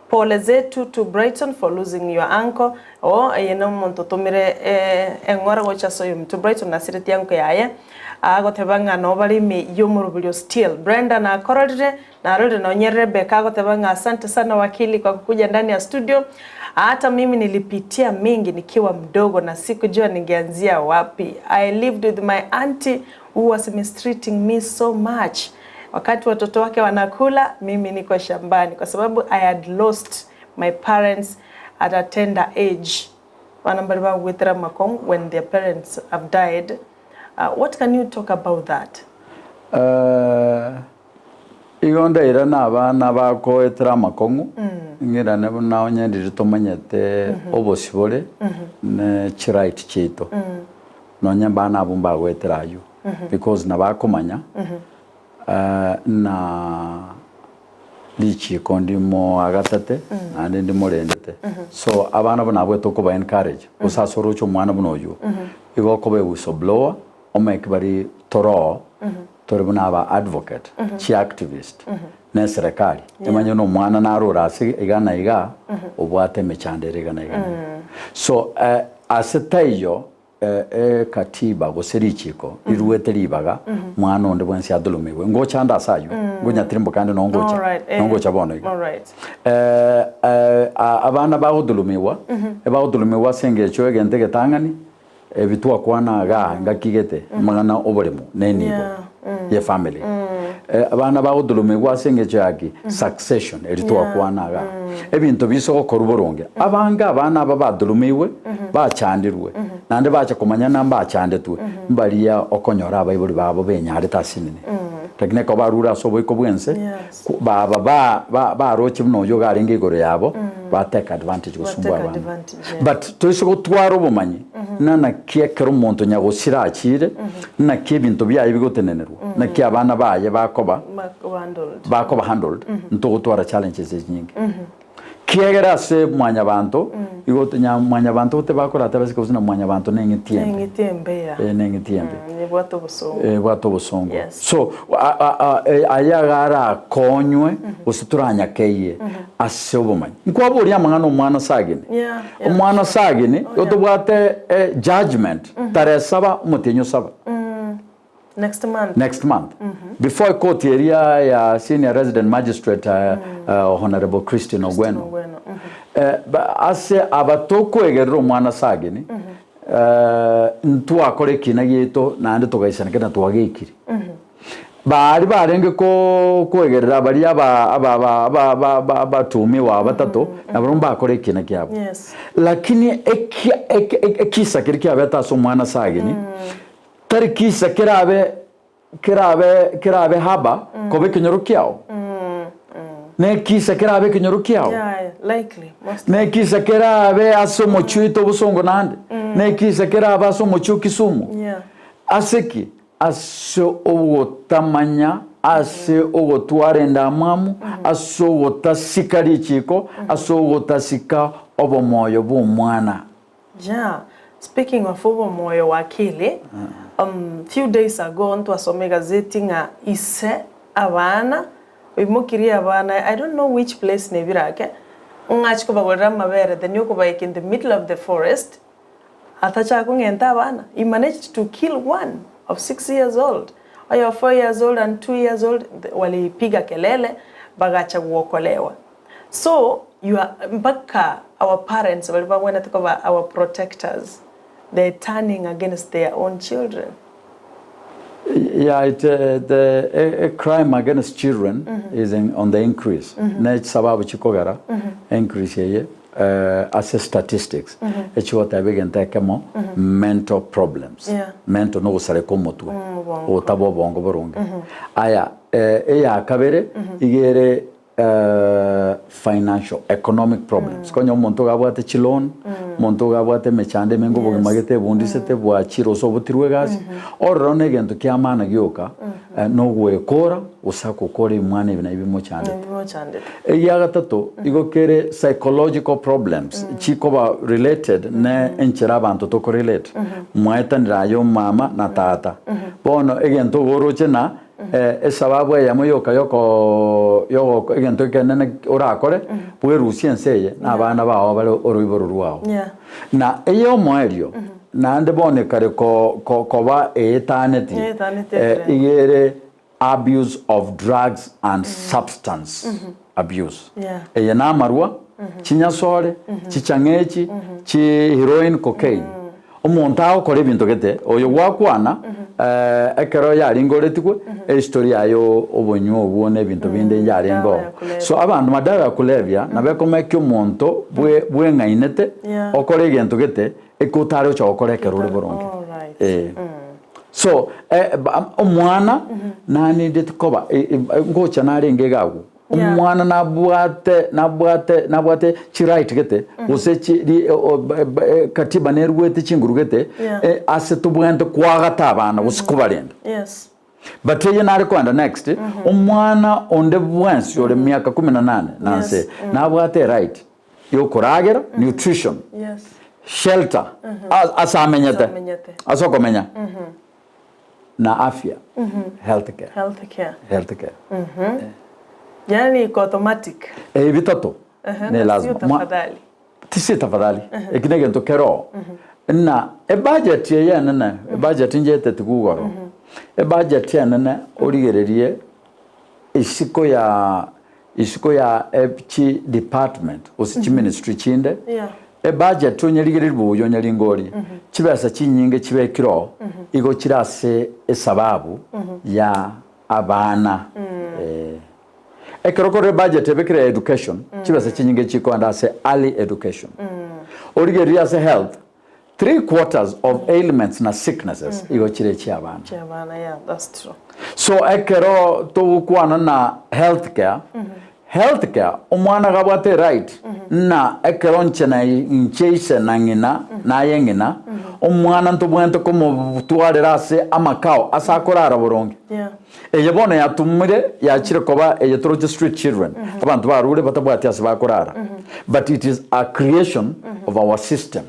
pole zetu to Brighton for losing your uncle. Oh, eye na omonto otomire eng'ora gocha ase oyominto Brighton nasiretie uncle yaye agoteba ng'a noo bare ime y'omoroberio still. Brenda nakororire narorire nonye Rebecca agoteba ng'a asante sana wakili kwa kukuja ndani ya studio. Hata mimi nilipitia mingi nikiwa mdogo na sikujua ningeanzia wapi. I lived with my auntie who was mistreating me so much. Wakati watoto wake wanakula, mimi niko shambani kwa sababu I had lost my parents at a tender age. Bana mbare bagwetera amakong'u when their parents have died. What can you talk about that?
Igo ndairane abana bakoetera amakong'u, ng'irane buna onye riria tomanyete obosibore ne chiright chiaito. Nonye abana abwo mbagoetera aywo because nabakomanya na richiko ndimoagatete naende ndimorendete. So abana buna abwo tokoba encourage gose ase oroche omwana buna oywo igo okoba ewhistleblower omeke bari toroo tore buna aba advocate chi activist na eserekari emanye buna omwana narore ase iga na iga obwate emechando ere iga na iga na iga. So ase taiyo Ekatiba gose richiko riruete ribaga mwana onde bwensi adhulumigwe. Ngocha ande ase ayio, ngonyatirimboka ande noo ngocha,
Alright, eh.
noo ngocha bono iga.
Alright.
Abana bagodhulumigwa, ebagodhulumigwa ase engencho egento egetang'ani, ebi twakwana igaa ngaki gete, amang'ana oboremo na enibo
Yeah,
ye family. Abana bagodhulumigwa ase engencho ya ki? Succession eri twakwana igaa. Ebinto biise gokorwa boronge. Abange abana aba badhulumigwe, bachandirwe, naende bacha komanya ng'a mbachandetwe, mbaria okonyora abaibori babo benyarete ase inene. Lakini ekero barure ase oboiko bw'ense,
Yes.
ku- baba ba- ba- baroche buna oyio iga arenge igoro yabo, ba take advantage gosumbua
Batake
abana.
advantage, yeah.
But toise gotwara obomanyi, ng'a naki ekero omonto nyagosira achire, naki ebinto biaye bigotenenerwa, naki abana baye bakoba,
Ba- handled.
bakoba handled, ntogotwara challenges echinyinge. Kiagera ase mwanyabanto, igo nya mwanyabanto tibakorata basike gose na mwanyabanto neng'iti embe.
Neng'iti embe ya.
Eh, neng'iti embe.
Mm, ebwate obosongo.
Ebwate obosongo.
Yes.
So a- a- a- e- aya iga arakonywe gose toranyakeyie ase obomanyi. Nkwaboria amang'ana omwana sagini.
Yeah, yeah,
Omwana
sure.
sagini,
Oh,
igo
yeah.
tobwate eh, judgment tarehe saba omotienyi o saba.
Next month.
Next month. Before court eria ya senior resident magistrate Honorable Christine Ogweno.
Ogweno,
Eh, ba- ase aba tokoegerera omwana Sagini eh, ntwakora ekina giaito naende togaisaneka na twageikire. Baria barenge ko- koegerera baria aba- aba- aba- aba- aba- aba- abatumiwa batato nabarobwo mbakore ekina kiabo.
Yes.
Lakini ekia- eke- eke- ekisa keria kiabete ase omwana Sagini Tari kisa kerabe kerabe kerabe haba koba ekenyoro kiao? Nekisa kerabe ekenyoro kiao?
Yeah, likely, most
Nekisa kerabe ase omochie oito obosongo naende? Nekisa kerabe ase omochie o Kisumu?
Yeah.
Ase ki? Ase ogotamanya, ase ogotwara endamwamu, ase ogotasika richiko, ase ogotasika obomoyo bw'omwana.
Yeah, speaking of obomoyo wa akili, um, few days ago ntwasoma egazeti ng'a ise abana oimokirie abana I don't know which place nebire ake, ng'a achie kobagorera amabere then okobaika in the middle of the forest atachaka kong'enta abana, he managed to kill one of 6 years old, oyo 4 years old and 2 years old walipiga kelele bagacha guokolewa. So you are mpaka our parents baria bagwenerete koba our protectors they turning against their own children.
Yeah, it, the a, a crime against children is in, on the increase. Ne sababu chikogera increase yeye ase statistics echigoteba egento ekemo mental problems mental nogosareka omotwe
Obongo.
ogotaba obongo boronge aya eya kabere iga ere financial economic problems konya omonto iga abwate chiloan omonto iga abwate emechando emenge obogima gete ebundisete bwachire gose obotirwe egasi ororo na egento kia maana gioka nogwekora gose agokora ebimwana ebi nabi bimochandete
Bimochandete.
Egia gatato igo kere psychological problems chikoba related ne enchera abanto toko relate mwaetanire aye omama na tata bono egento igo oroche na Esababu eyemo yoka yoko yogoko egento ekenene orakore, bwerusie ense eye na abana bao bare oroiboro rwao.
Yeah.
Na eyomoerio, naende bono ekare ko ko koba eetaneti,
Eetaneti
eh,
etrend.
iga ere abuse of drugs and substance abuse.
Yeah.
Eye namarwa, chinyasore, chichang'echi, chi heroin, cocaine. Omonto agokora ebinto gete, oyo gwakwana, ekero yaringoretigwe, ehistory yaye obonywa obwo na ebinto binde yarenge
Madawa
oo.
ya kulevya.
So abanto madawa ya kulevya nabo ekomeka omonto bwe bweng'ainete,
Yeah.
okore egento gete, eke otare gocha gokora ekero ore boronge.
Alright.
Eh. So, omwana nanindeti koba ngocha narenge iga agwo. Omwana nabwate nabwate nabwate chiright gete gose chi ri o ba ba katiba neruete chinguru gete
Yeah.
eh, ase tobwenerete koagata abana gose kobarenda.
Yes.
But eye nare koenda next, omwana onde bwensi ore miaka kumi na nane nanse
Yes.
nabwate eright yokoragera, nutrition,
Yes.
shelter, a- ase amenyete,
Ase amenyete.
ase okomenya na afya, health care.
Health care.
Health care.
Yaani iko automatic.
Ebi bitato
Ehe,
ne
na
lazima.
sio
Mwa-
tafadhali.
Tisi tafadhali. Eki negento kero. Na ebudget eye enene, ebudget inchete tigugoro. Ebudget enene origererie isiko ya isiko ya chi department gose chi ministry chinde.
Yeah.
Ebudget onyerigererie buya onyaringorie. Chibesa chinyinge chibekire oo, igo chire ase esababu ya abana. Ekero kore ebudget ebekire ya education, chibesa chinyinge chikoenda ase early education. Origererie ase health, 3 quarters of ailments na sicknesses igo chire chiabana.
Chiabana, yeah, that's true.
So ekero togokwana na health care. Health care, omwana gabwate right na ekero nche na inche ise na ng'ina naye ng'ina, omwana ntobwenerete komotwarera ase amakao ase akorara boronge.
Yeah.
Eye bono yatumire yachire koba eye toroche street children, abanto barure batabwati ase bakorara. But it is a creation of our system.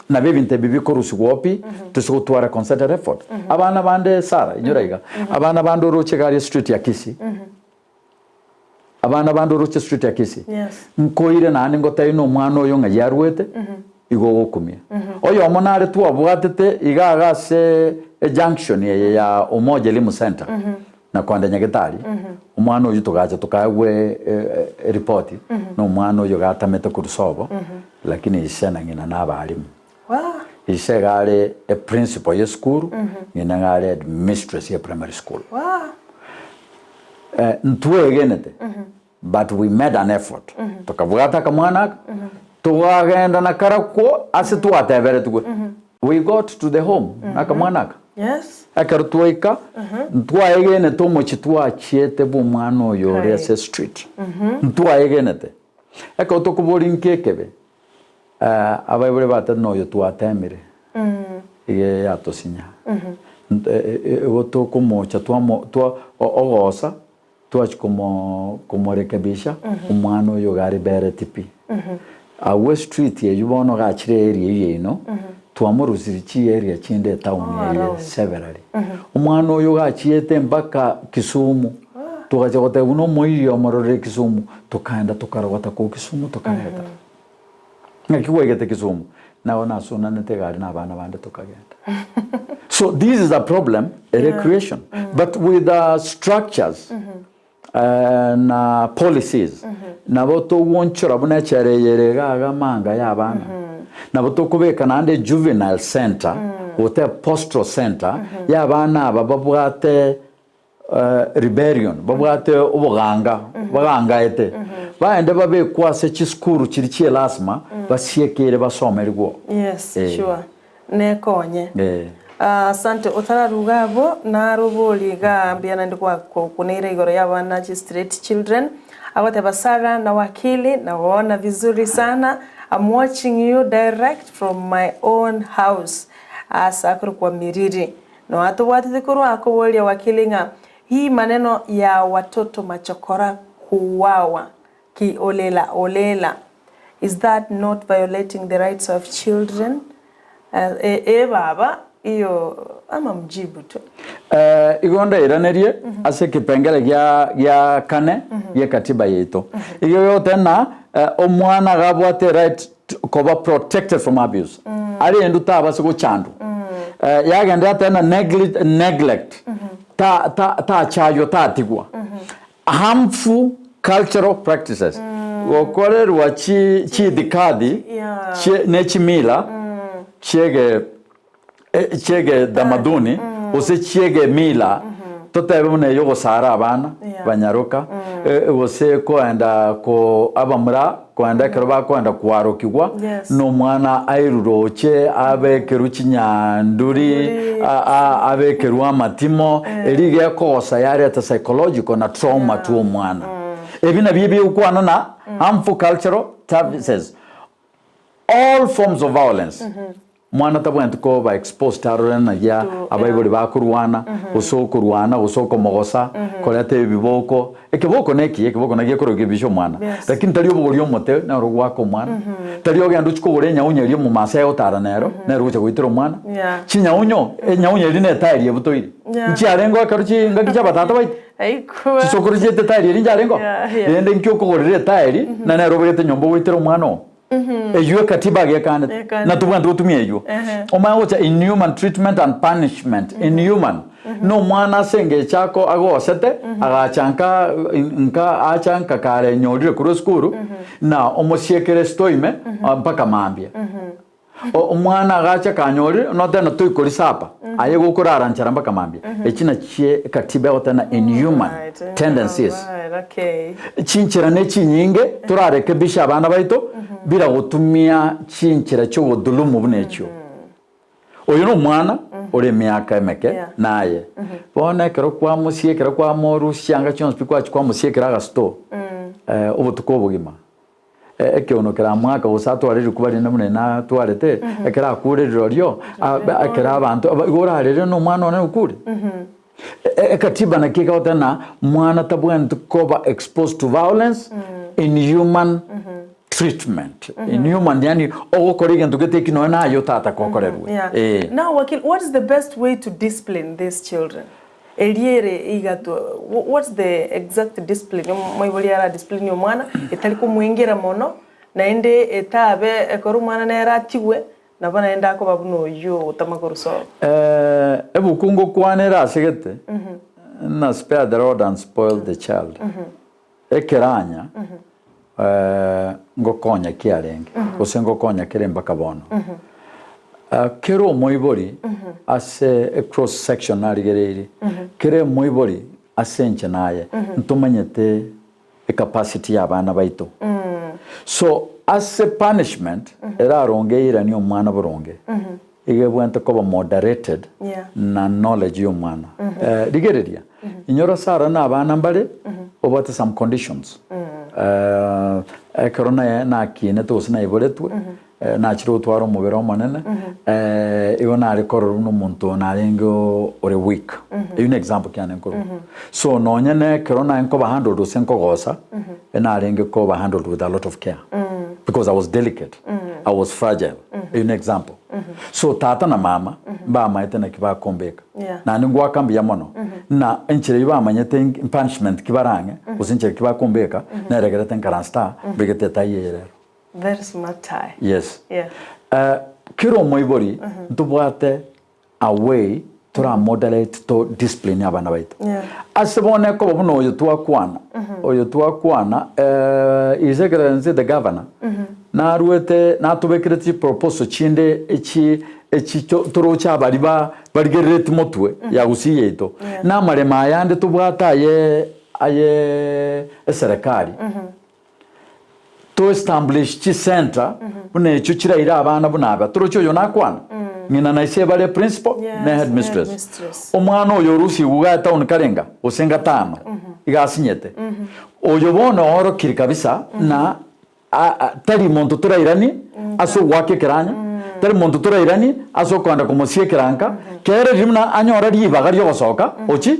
Nabo ebinto ebi bikorusigwa pi, tose gotwara concerted effort. Abana bande Sarah, inyora iga, abana bande oroche iga aria street ya Kisii, Abana bande oroche street ya Kisii,
Yes.
nkoire naende ngotebi na omwana oyo ng'ai arwete, igo ogokumia. Oyomo nare twabwatete iga iga ase ejunction eye ya Umoja Elimu Centre, na kwanda Nyagetari, omwana oyio togacha tokaegwa eripoti, na omwana oyo iga atamete korwa sobo, lakini ise na ng'ina na abalimu.
Wah!
Ise iga are eprincipal ye esukuru, ng'ina iga are headmistress ye primary school.
Wah!
Ntwegenete but we made an effort tokabwata akamwana aka tokagenda na karakwo ase twateberetigwe we got to the home na akamwana aka
Yes.
ekero twaika ntwaegenete omochie twachiete bwa omwana oyo ore ase street ntwaegenete ekero tokoboria nki ekebe Abaibori batari noyo twatemire, iga yatosinya. Igo tokomocha twamo twa ogosa twachia komo komorekebisha omwana oyo iga aribereti pi. Agwo estreet eywo bono iga achire area eywo yaino, twamorusirie chiarea chinde etown eye severally. Omwana oyo iga achiete mpaka Kisumu, togachia goteba buna omoiri omororere Kisumu, tokaenda tokarogota korwa Kisumu tokareta. Ng'aki gwaigete Kisumu? Nabo nasunanete egari na abana bande tokagenda. So this is a problem ere creation but with the structures na policies nabo togwonchora buna echela eye ere iga iga amanga ya abana nabo tokobeka naende juvenile center gose postal center ya abana aba babwate rebellion, babwate oboganga, bagangaete, baende babekwe ase chisukuru chiria chi'elasima, basiekere basomerigwe oo.
Yes,
Eh.
sure. Nekonye.
Eh.
Ah, asante otararuga abwo narobori iga mbuya naende gwakoneire igoro y'abana chi street children agoteba Sarah na wakili nawaona vizuri sana I'm watching you direct from my own house ase akorokwa Miriri Noa tobwatete korwa akoboria wakili ng'a hii maneno ya watoto machokora kuuawa ki olela olela is that not violating the rights of children? Ee baba iyo ama mjibu tu.
Igo ndairanerie ase ekepengere gia gia kane gi'ekatiba yaito. Igo egoteba ng'a omwana iga abwate right koba protected from abuse arendwe tabase gochandwa yagenderera tena neglect ta ta tachaywa tatigwa harmful cultural practices gokorerwa chi chidikadi
Yeah.
chie ne chimila chiege chi'egetamaduni gose chi'egemila, totebe buna eye ogosara abana
Yeah.
banyaroka, gose koenda ko abamura koenda ekero bakoenda kwarokigwa,
Yes.
na omwana airure oche abekerwe chinyanduri,
Nduri.
a- a- abekerwe amatimo, erio iga ekogosa yareta psychological na trauma to omwana. Ebi nabio ebigokwana na harmful cultural services. All forms of violence mwana tabwenereti koba exposed arore naria abaibori bakorwana gose okorwana gose okomogosa koreta ebiboko ekeboko nekiya ekeboko naki gekorokia ebisha omwana
Yes.
lakini tari obogoria omote nero ogoaka omwana tari ogende ochie kogora enyaunyo eria omomaasai agotara nero nere ogocha goitera omwana
Yeah.
chinyaunyo enyaunyo eria ne etaeri ebutoire
Yeah.
nchiarengeo ekero chingaki chia abatata baito
Aikwa.
Chisokoro chiaito etaeri eria nchiarengeo?
Yeah, yeah.
Rende inki okogorera etaeri na nere obegete nyomba ogoitera omwana oo? Eywo ekatiba agekanete.
Ekanete.
Na tobwenerete gotumia eywo.
Ehe.
Omanye gocha inhuman treatment and punishment, inhuman. Na omwana ase engecho ako agosete, agacha nka nka acha nka kare enyorire korwa esukuru, na omosiekere esitoime mpaka mambia. Omwana agacha akanyorire, notebe toikori sapa, aye gokorara nchara mpaka mambia. Echi nachie ekatiba egoteba inhuman
Alright,
tendencies.
alright, okay.
Chinchera ne chinyinge torarekebishe abana baito bila gotumia chinchera chi'ogodhulumu buna echio. Oyo nomwana ore emiaka emeke
Yeah.
naye. Bono ekero kwamosiekera kwamorusia chianga chionsi pi kwachia kwamosiekera agasitoo. Obotuko obogima, ekeuno keramwake gose atware rikuba rinde buna natwarete, ekero akure rirorio, ekero abanto igo orarere na omwana one okure. Ekatiba naki egoteba ng'a mwana tabwenereti koba exposed to violence, inhuman treatment, inhuman yaani ogokora egento gete eki nonya naye otata gokorerwe.
Yeah.
Eeh.
Now wakili, what is the best way to discipline these children? Eria ere igatwe, what's the exact discipline omoibori ara discipline omwana etari komwengera mono, naende etabe ekero omwana nere atigwe, nabo naende akoba buna oyio ogotama korwa sobo.
Ebuku ngokwana ere asegete, na spare the rod and spoil the child, ekeranya ngokonya kiarenge, gose ngokonya kere mpaka bono. Kera omoibori ase ecross section narigereirie, kera omoibori ase enchera aye, ntomanyete ecapacity ya abana baito. So ase punishment eraronge eiranie omwana boronge, iga ebwenerete koba moderated na knowledge ya omwana. Rigereria, inyora Sarah na abana mbare obwate some conditions. Ekero naye nakinete gose naiboretwe, nachire gotwara omobere omonene, igo nare korora buna omonto narenge ore weak. Eyio ne example kiane nkorwa. So nonye na ekero naye nkoba handled gose nkogosa, narenge koba handled with a lot of care because I was delicate, I was fragile. Eyio ne example. So tata na mama mbamaete naki bakombeka.
Yeah.
Naende ngoaka mbuya mono na enchera eyio bamanyete punishment ki barang'e gose enchera ki bakombeka neregerete nkaranse taa mbegete etai eye rero.
Very smart tie.
Yes.
Yeah.
Kera omoibori ntobwate a way tora moderate to discipline abana baito.
Yeah.
Ase bono ekoba buna oyo twakwana, oyo twakwana His Excellency the Governor narwete natobekire chiproposal chinde echi echi toroche abari ba barigerereti motwe ya Gusii yaito.
Yeah.
Na amaremo ayande tobwate aye aye eserekari. To establish chicentre buna echio chiraire abana buna aba. Toroche oyo nakwana? Ng'ina na ise bare principal
Yes,
ne headmistress.
headmistress.
Omwana oyo orusigwe iga etown karenga gose ngatano iga asinyete. Oyo bono oorokire kabisa na tari monto torairanie ase ogoaka ekeranya, tari monto torairanie ase okoenda komosia ekeranka, kere riria buna anyore ribaga riogosoka ochi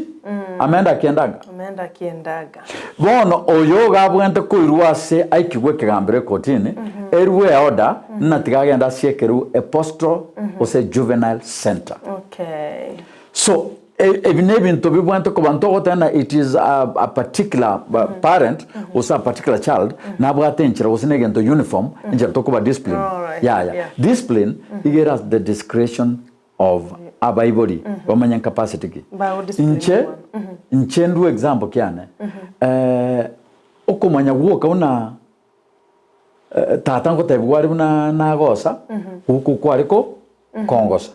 amende akiendaga.
Amende akiendaga.
Bono oyo iga abwenerete koirwa ase aikigwe ekegambero ekotini, erue eorder ng'a tiga agende ase ekeruu epostal gose juvenile centre.
Okay.
So ebi nebinto bibwenerete koba ntogoteba ng'a it is a particular parent gose a particular child nabwate enchera gose negento uniform enchera tokoba discipline
Alright,
yaya.
yeah.
Discipline iga ere at the discretion of abaibori bamanye capacity ki.
Bago discipline
Inche
omwana.
inche ndue example kiane okomanya gwoka buna tata ngotebiwa are buna nagosa goko kware ko kongosa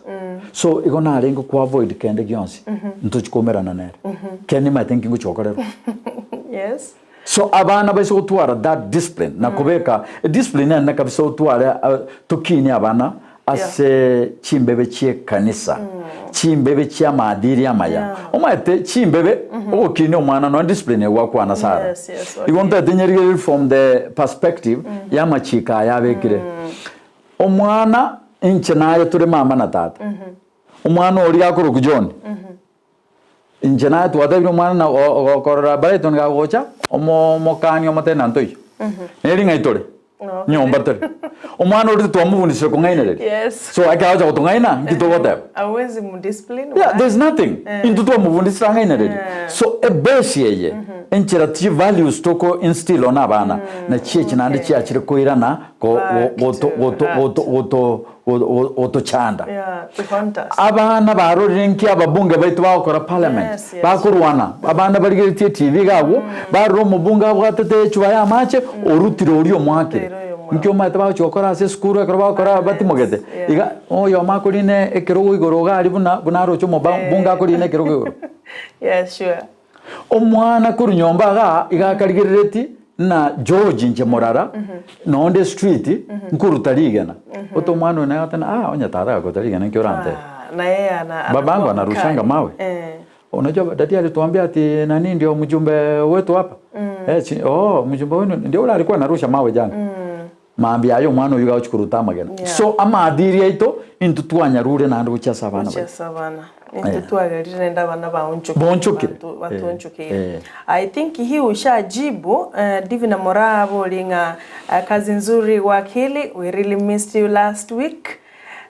so igo narenge ko avoid kende gionsi ntochi koumerana nere kende nimanyete nki ngochi gokorerwa.
Yes.
So abana baise gotwara that discipline na kobeka ediscipline ene kabisa otware tokinie abana ase chimbebe chi'ekanisa, chimbebe chi'amaadili amaya. Omanyete chimbebe ogokinia omwana nonya discipline egwakwana Sarah.
Yes, yes,
Igo
okay.
ntaete nyerigererie from the perspective y'amachiko aya abekire. Omwana inche naye tore mama na tata, omwana oria akorokwa John, Inche naye twatebirie omwana na gokorora Brighton gagocha, omokani omotebie na ntoiyo. Neri ng'ai tore? Nyomba tore. Omwana oria titwamobundisire kong'ainereria.
Yes.
So ekero agocha gotong'aina, nki togoteba?
Hauwezi mdiscipline.
Yeah, there's nothing. Intwe twamobundisire ang'ainererie. So ebase eye, enchera chi values toko instill on abana, nachi echi naende chiachire koirana go-
Back
go- goto
to
goto
that.
goto goto gotochanda.
Yeah, to haunt us.
Abana barorire nki ababunge baito bagokora parliament,
Yes, yes.
bakorwana, abana barigeretie etivi iga agwo, barora omobunge abwatete echuba ya amache, orutire oria omoakire.
Orutire oyo
Nki omanyete bagochia gokora ase esukuru ekero bagokora batimogete?
yeah.
Iga oyomo akorina ekerogo igoro iga aria buna buna aroche omobunge akorina ekerogo igoro.
Yeah, sure.
Omwana korwa nyomba igaa iga akarigerereti ng'a George inche morara nonde estreet nkoruta rigena. Ote omwana oyo naye agoteba ah onye tata agakoruta rigena nki orantebie?
Ah, na yeye ana
Babango
anakuwa
anarushanga
mkali.
mawe.
Eh.
Unajua daddy alituambia ati nani ndio mjumbe wetu hapa eh, si, oh mjumbe wenu ndio ule alikuwa anarusha mawe jana Mambia aye omwana oyio gagochia koruta amagena.
Yeah.
So amaadili aito intwe twanyarure naende gochia ase abana
Gochia
baito.
ase abana. Intwe
Eh.
twagerire naende abana baonchokire.
Baonchokire.
Bantu-
Eh,
batuonchokeire.
eh.
I think hii ushajibu uh, Divina Moraa abori ng'a uh, kazi nzuri wakili we really missed you last week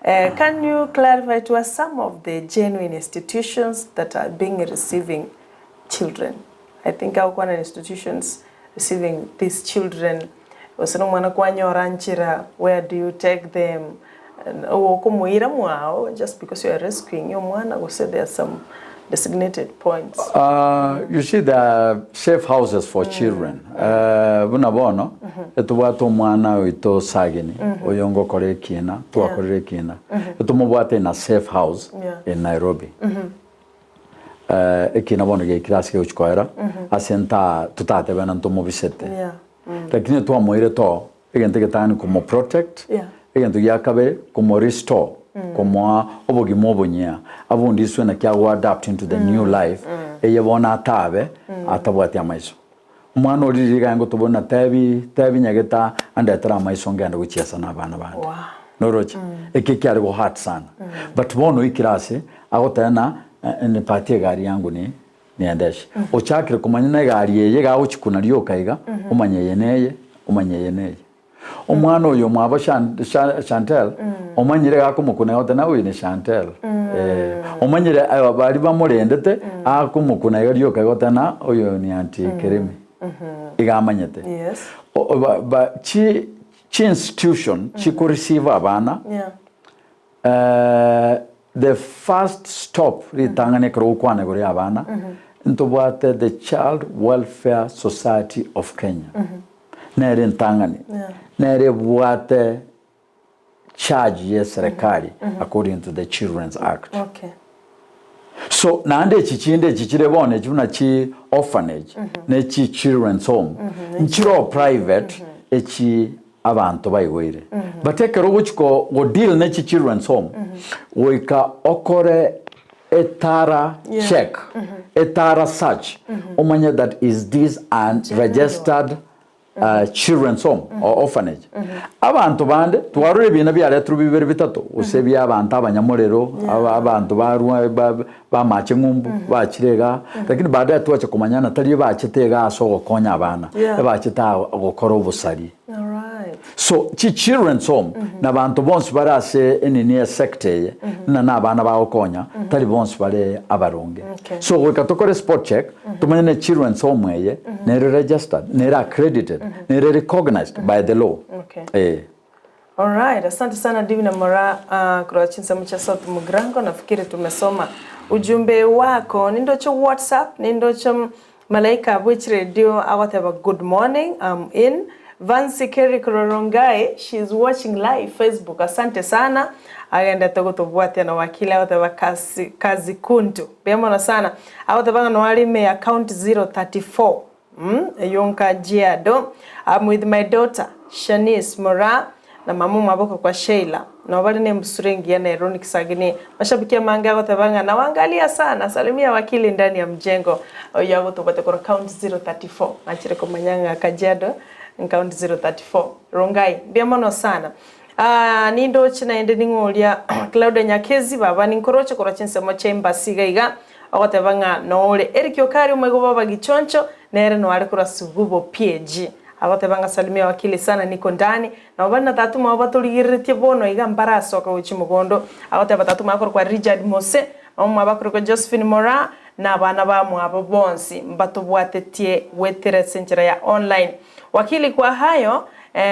uh, can you clarify to us some of the genuine institutions that are being receiving children I think agokwana institutions receiving these children Gose nomwana kwanyora nchera where do you take them okomoira mwao just because you are rescuing omwana gose there are some designated points.
You see there are safe houses for children buna bono etobwate omwana oito Sagini oyo ngokora ekina twakorire ekina etomobwate in a safe house in Nairobi. Ekina bono giaikire ase gegochia koera ase nta totatebana ntomobisete Lakini twamoire to egento egetang'ani komo protect,
Yeah.
egento gia kabere komo restore, komoa obogima obonyia, abundi iswe naki ago adapt into the new life, eye bono atabe atabwati amaiso. Omwana oria riria iga ngotobori na tebi tebi nyagete andetere amaiso ngende gochiesa na abana bande.
Wow.
Noroche? Eke kiare go hurt sana. But bono oikire ase, agoteba na nipatie egari yangu ni Niendeshe. Ochakire komanya na egari eye iga agochikuna rioka iga, omanye eye neye, omanye eye neye. Omwana oyo omwabo Shan- Sha- Shantel, omanyire iga akomokuna iga oteba oyo ni Shantel. Eh, omanyire eh, baria bamorendete, akomokuna iga rioka iga oteba oyo ni aunty Keremi. Iga amanyete.
Yes.
O- o- ba- ba- chi chi institution chikoreceive abana,
Yeah.
The first stop ritang'ani ekero gokwana igoro y'abana ntobwate the Child Welfare Society of Kenya nere entang'ani nere ebwate charge ye serikali according to the Children's Act.
Okay.
So naende echi chinde echi chire bono echi buna chi orphanage ne chi children's home nchiroo private echi abanto baigoire. But ekero ogochi ko go deal ne chi children's home goika okore a thorough check, a thorough search omanye that is this an registered children's home or orphanage. Abanto bande twarora ebina biaretirwe bibere bitato gose bia abanto abanyamorero aba- abanto barwa ba- bamache ng'umbu bachire igaa lakini baadaye twacha komanya ng'a tari bachete igaa ase ogokonya abana ebachete aa gokora obosari.
Alright.
So chi children's home na abanto bonsi bare ase enini esector eye ng'a na abana bagokonya tari bonsi bare abaronge.
Okay.
So goika tokore spot check tomanye ne children's home eye nere registered nere accredited nere recognized by the law.
Okay.
Eh.
Alright, asante sana Divina Moraa uh, kutoka chinsemo cha South Mugrango. Nafikiri tumesoma ujumbe wako nindoche WhatsApp nindoche malaika bwe chiredio agoteba good morning I'm in Vancy Kerry Kororongai she is watching live Facebook asante sana agendete gotobwatia na wakili agoteba kazi, kazi kuntu mbuya mono sana agoteba ng'a noare ime account 034 mm, eyio nkajiado I'm with my daughter Shanice Moraa na mama omwaboko kwa Sheila nabo bare nembusuro engiya na Eroni Kisagini mashabiki amange agoteba ng'a nawangalia sana salimia wakili ndani ya mjengo oyio agotobwate korwa county 034 nachire komanya ng'a Kajiado county 034 Rongai mbuya mono sana Aah nindoche naende ning'o oria Claudia Nyakezi baba ninkoroche korwa chinsemo chia embassy iga iga ogoteba ng'a noore Eric Okari omoigo baba Gichoncho nere noare korwa Sugubo PAG Agoteba ng'a salimia wakili sana niko ndani, nabo bare na tata omwabo batorigereretie bono iga mbarasoka gochia mogondo. Agoteba tata omwabo akorokwa Richard Mose, mama omwabo akorokwa Josephine Moraa, na abana bamwabo bonsi mbatobwatetie goetera ase enchera ya online. Wakili kwa hayo,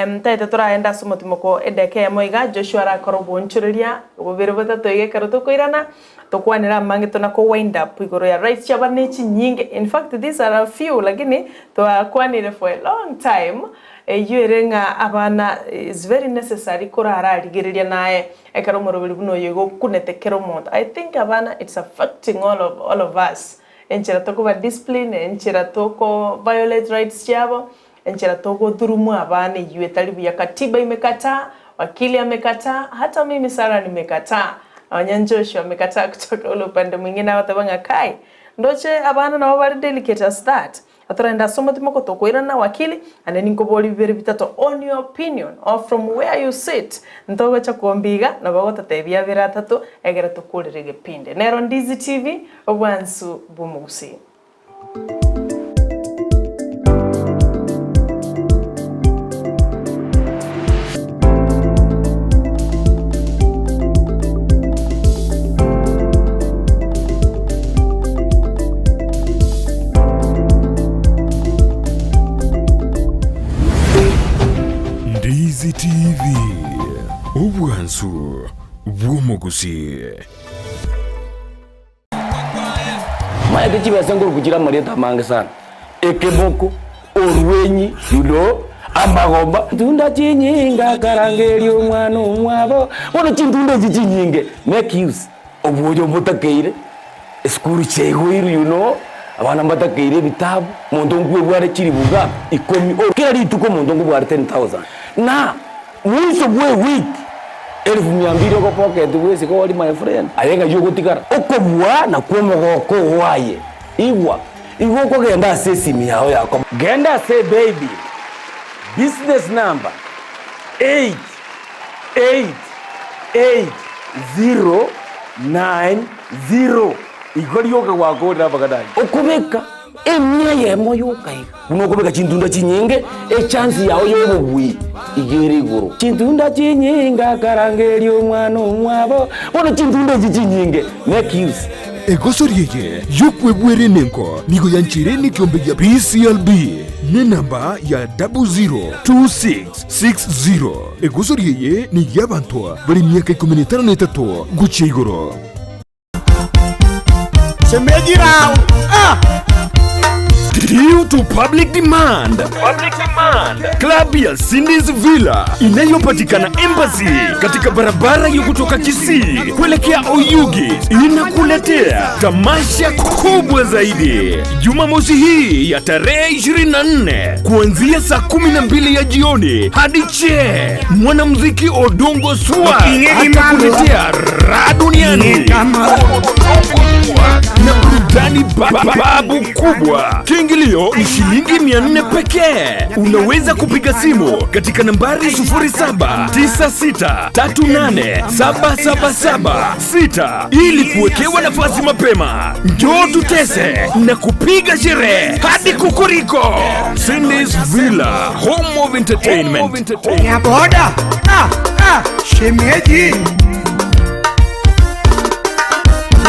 ntaete toraende ase omotimoko edaka eyemo iga, Joshua arakore oboonchoreria bobere botato iga ekero tokoirana, Tokwanere amange tona ko wind up igoro ya rights chiaba ne chinyinge in fact these are a few lakini twakwanire for a long time eyio ere ng'a abana is very necessary korararigereria naye ekero omoroberi buna oyo igo okunete kera omonto I think abana it's affecting all of all of us enchera tokoba discipline enchera toko violate rights chiabo enchera togothurumwa abana eyio etari buya katiba imekataa wakili amekataa hata mimi Sarah nimekataa Nonya Joshua amekataa kutoka ule upande mwingine agoteba ng'a kai, Ndoche abana nabo bare delicate as that. Atorende ase omotima ogotokoirana wakili, ande ninkoborie bibere bitato on your opinion or from where you sit, ntogocha kombi iga nabo ogototebia abere atato egere tokorere egepindi. Nero Ndizi TV, obwansu bw'omogusii.
Ndizi TV, obwansu bw'omogusii.
Maete chibesa nkoruku chire amarieta amange sana, ekeboko, orwenyi, you know, amagomba. Ntunda chinyinge akarangeria omwana omwabo, bono chintunda echi chinyinge make use obwoyo mbotakeire, esukuru chiaigoirwe you know, abana mbatakeire ebitabu, monto nkwebware chiribu iga ikomi, kera rituko omonto nkobware 10,000 na Mwiso bw'ewiki elifu mia mbili ogopocket bw'esiko ori my friend, aye ng'ai ogotigara? Okobua nakwo omogoko oo aye. Igwa, igo okogenda ase esimi yao ya komo. Genda ase ebaybill, business number 8 8 8 0 9 0 igo rioka gwakorire amang'ana ayio. Okobeka Emia eyemo yoka iga. Buna okobeka chintunda chinyinge, echansi yao y'obobui iga ere igoro. Chintunda chinyinge akarangeria omwana omwabo, bono chintunda echi chinyinge, make use.
Egosori eye y'okwebwera enengo nigo yancheire nekiombe gia PCLB nenamba ya 002660. Egosori eye ney'abanto bare emiaka ikomi na etano na etato gochia igoro.
Shemeji rao. Ah!
Due to public demand, klabu ya Cindy's Villa inayopatikana Embassy katika barabara ya kutoka Kisii kuelekea Oyugis inakuletea tamasha kubwa zaidi Jumamosi hii ya tarehe 24 kuanzia saa 12 ya jioni hadi che. Mwanamuziki Odongo Swa atakuletea raha duniani na burudani babu kubwa. Kiingilio ni shilingi 400 pekee. Unaweza kupiga simu katika nambari 0796387776 ili kuwekewa nafasi mapema. Njoo tutese na kupiga sherehe hadi kukuriko. Cindy's Villa, home of entertainment.
Nyaboda. Ah, ah, shemeji.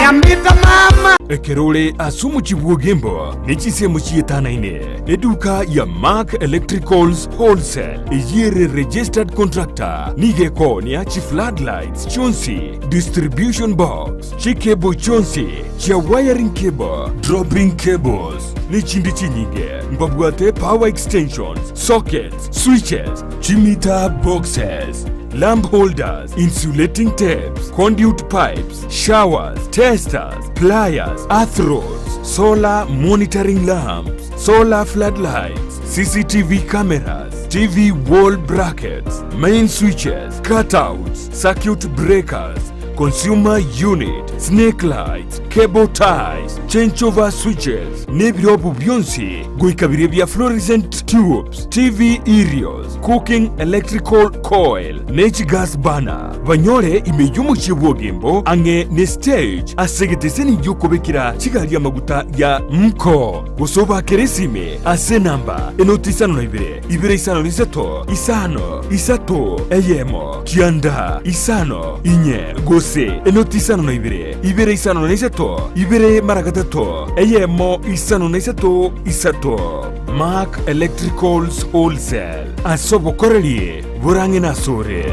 Nyambita mama.
Ekero ore ase omochie bw'Ogembo ne chinsemo chietanaine, eduka ya Mark Electricals Wholesale eyio ere registered contractor nigo ekoonia chifloodlights chionsi, distribution box, chicable chionsi chia wiring cable, dropping cables, nechinde chinyinge. Mbabwate power extensions, sockets, switches, chimeter boxes, lamp holders, insulating tapes, conduit pipes, showers, testers, pliers, earth rods, solar monitoring lamps, solar floodlights, CCTV cameras, TV wall brackets, main switches, cutouts, circuit breakers, consumer unit, snake lights, cable ties, changeover switches, nebirobu bionsi goika biria bia fluorescent tubes, TV aerials, cooking electrical coil, ne chigas burner. Banyore ime y'omochie bw'Ogembo ang'e ne stage ase egeteseni gi'okobekera chigari amaguta ya Mko. Gose obakere esime ase enamba enoti isano na ibere, ibere isano na isato, isano, isato, eyemo, kianda, isano, inye, gose enoti isano na ibere, ibere isano na isato, ibere mara gatato, eyemo, isano na isato, isato. Mark Electricals Wholesale, ase obokoreri borang'e nasore.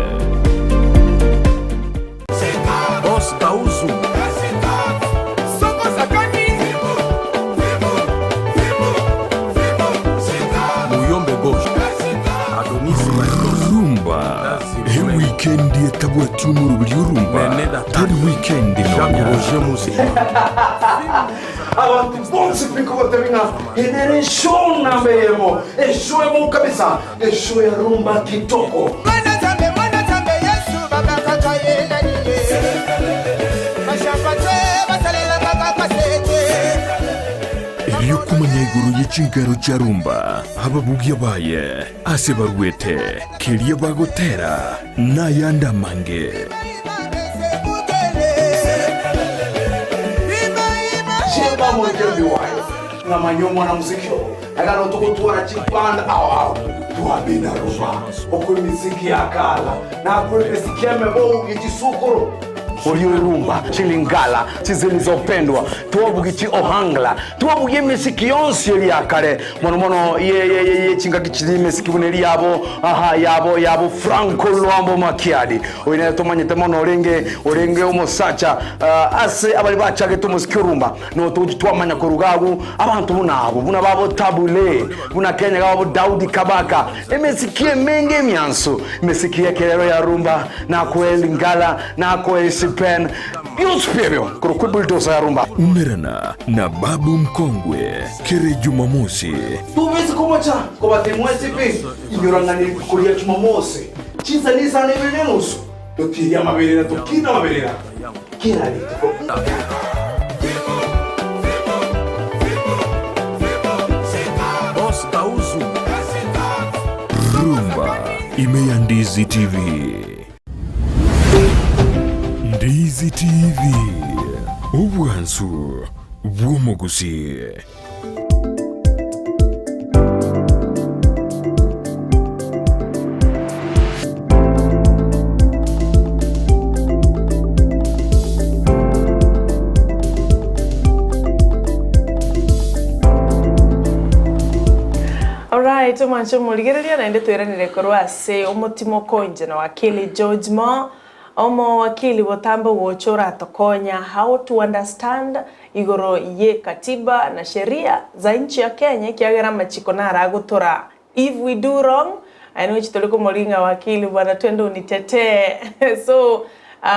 Boss Kauzu. Muyombe Gauche. Adonis Maestros.
Rumba ewikendi etabwati omoroberi orumba tari wikendi
Jacques
nonya.
Roger Musi.
Abantu bonsi pi kogotebi ng'a ere eshow namba eyemo, eshow emo kabisa, eshow ya rumba kitoko.
chinkero chia rumba, ababugia baye, ase barwete, keria bagotera, na ayande amange.
Chimba mojembi wayo ng'amanya omwana muziki oyo agana otogotwara chiband ao ao twabina rumba okwo emiziki yakala nakwo emiziki emebogi chisukuru
Orio rumba chilingala chizilizopendwa twabugi chi ohangla twabugi emisiki yonsi eri yakare mono mono ye ye ye ye chingaki chiri emisiki buna eri yabo aha yabo yabo Franco Luambo Makiadi oyo nere tomanyete mono orenge orenge omosacha uh, ase abari bachagete omosiki orumba notochi twamanya koruga agu abanto buna abo buna babo Tabule buna Kenya gabo Daudi Kabaka emesiki emenge emyanso emesiki yekerero ya rumba nakwe lingala nakwe sipen byonsi byebyo korokwe bulldozer ya rumba
Umerana na Babu Mkongwe kere Jumamosi
tubisi komocha kobatemwesipi inyorang'ani kuria jumamosi chinsa ni isano ibere nenusu totiria amaberera tokina amaberera kila rituko.
Boss Gauzu.
Rumba ime ya Ndizi TV. Ndizi TV. Obwansu bw'omogusi.
Alright, omwancho morigereria naende tweranire korwa ase omotimo konje na wakili George Mo omo wakili botambo gocha oratokonya how to understand igoro ye katiba na sheria za nchi ya Kenya ekiagera amachiko naragotora if we do wrong aino chitoli komoringa wakili bwana twende unitetee so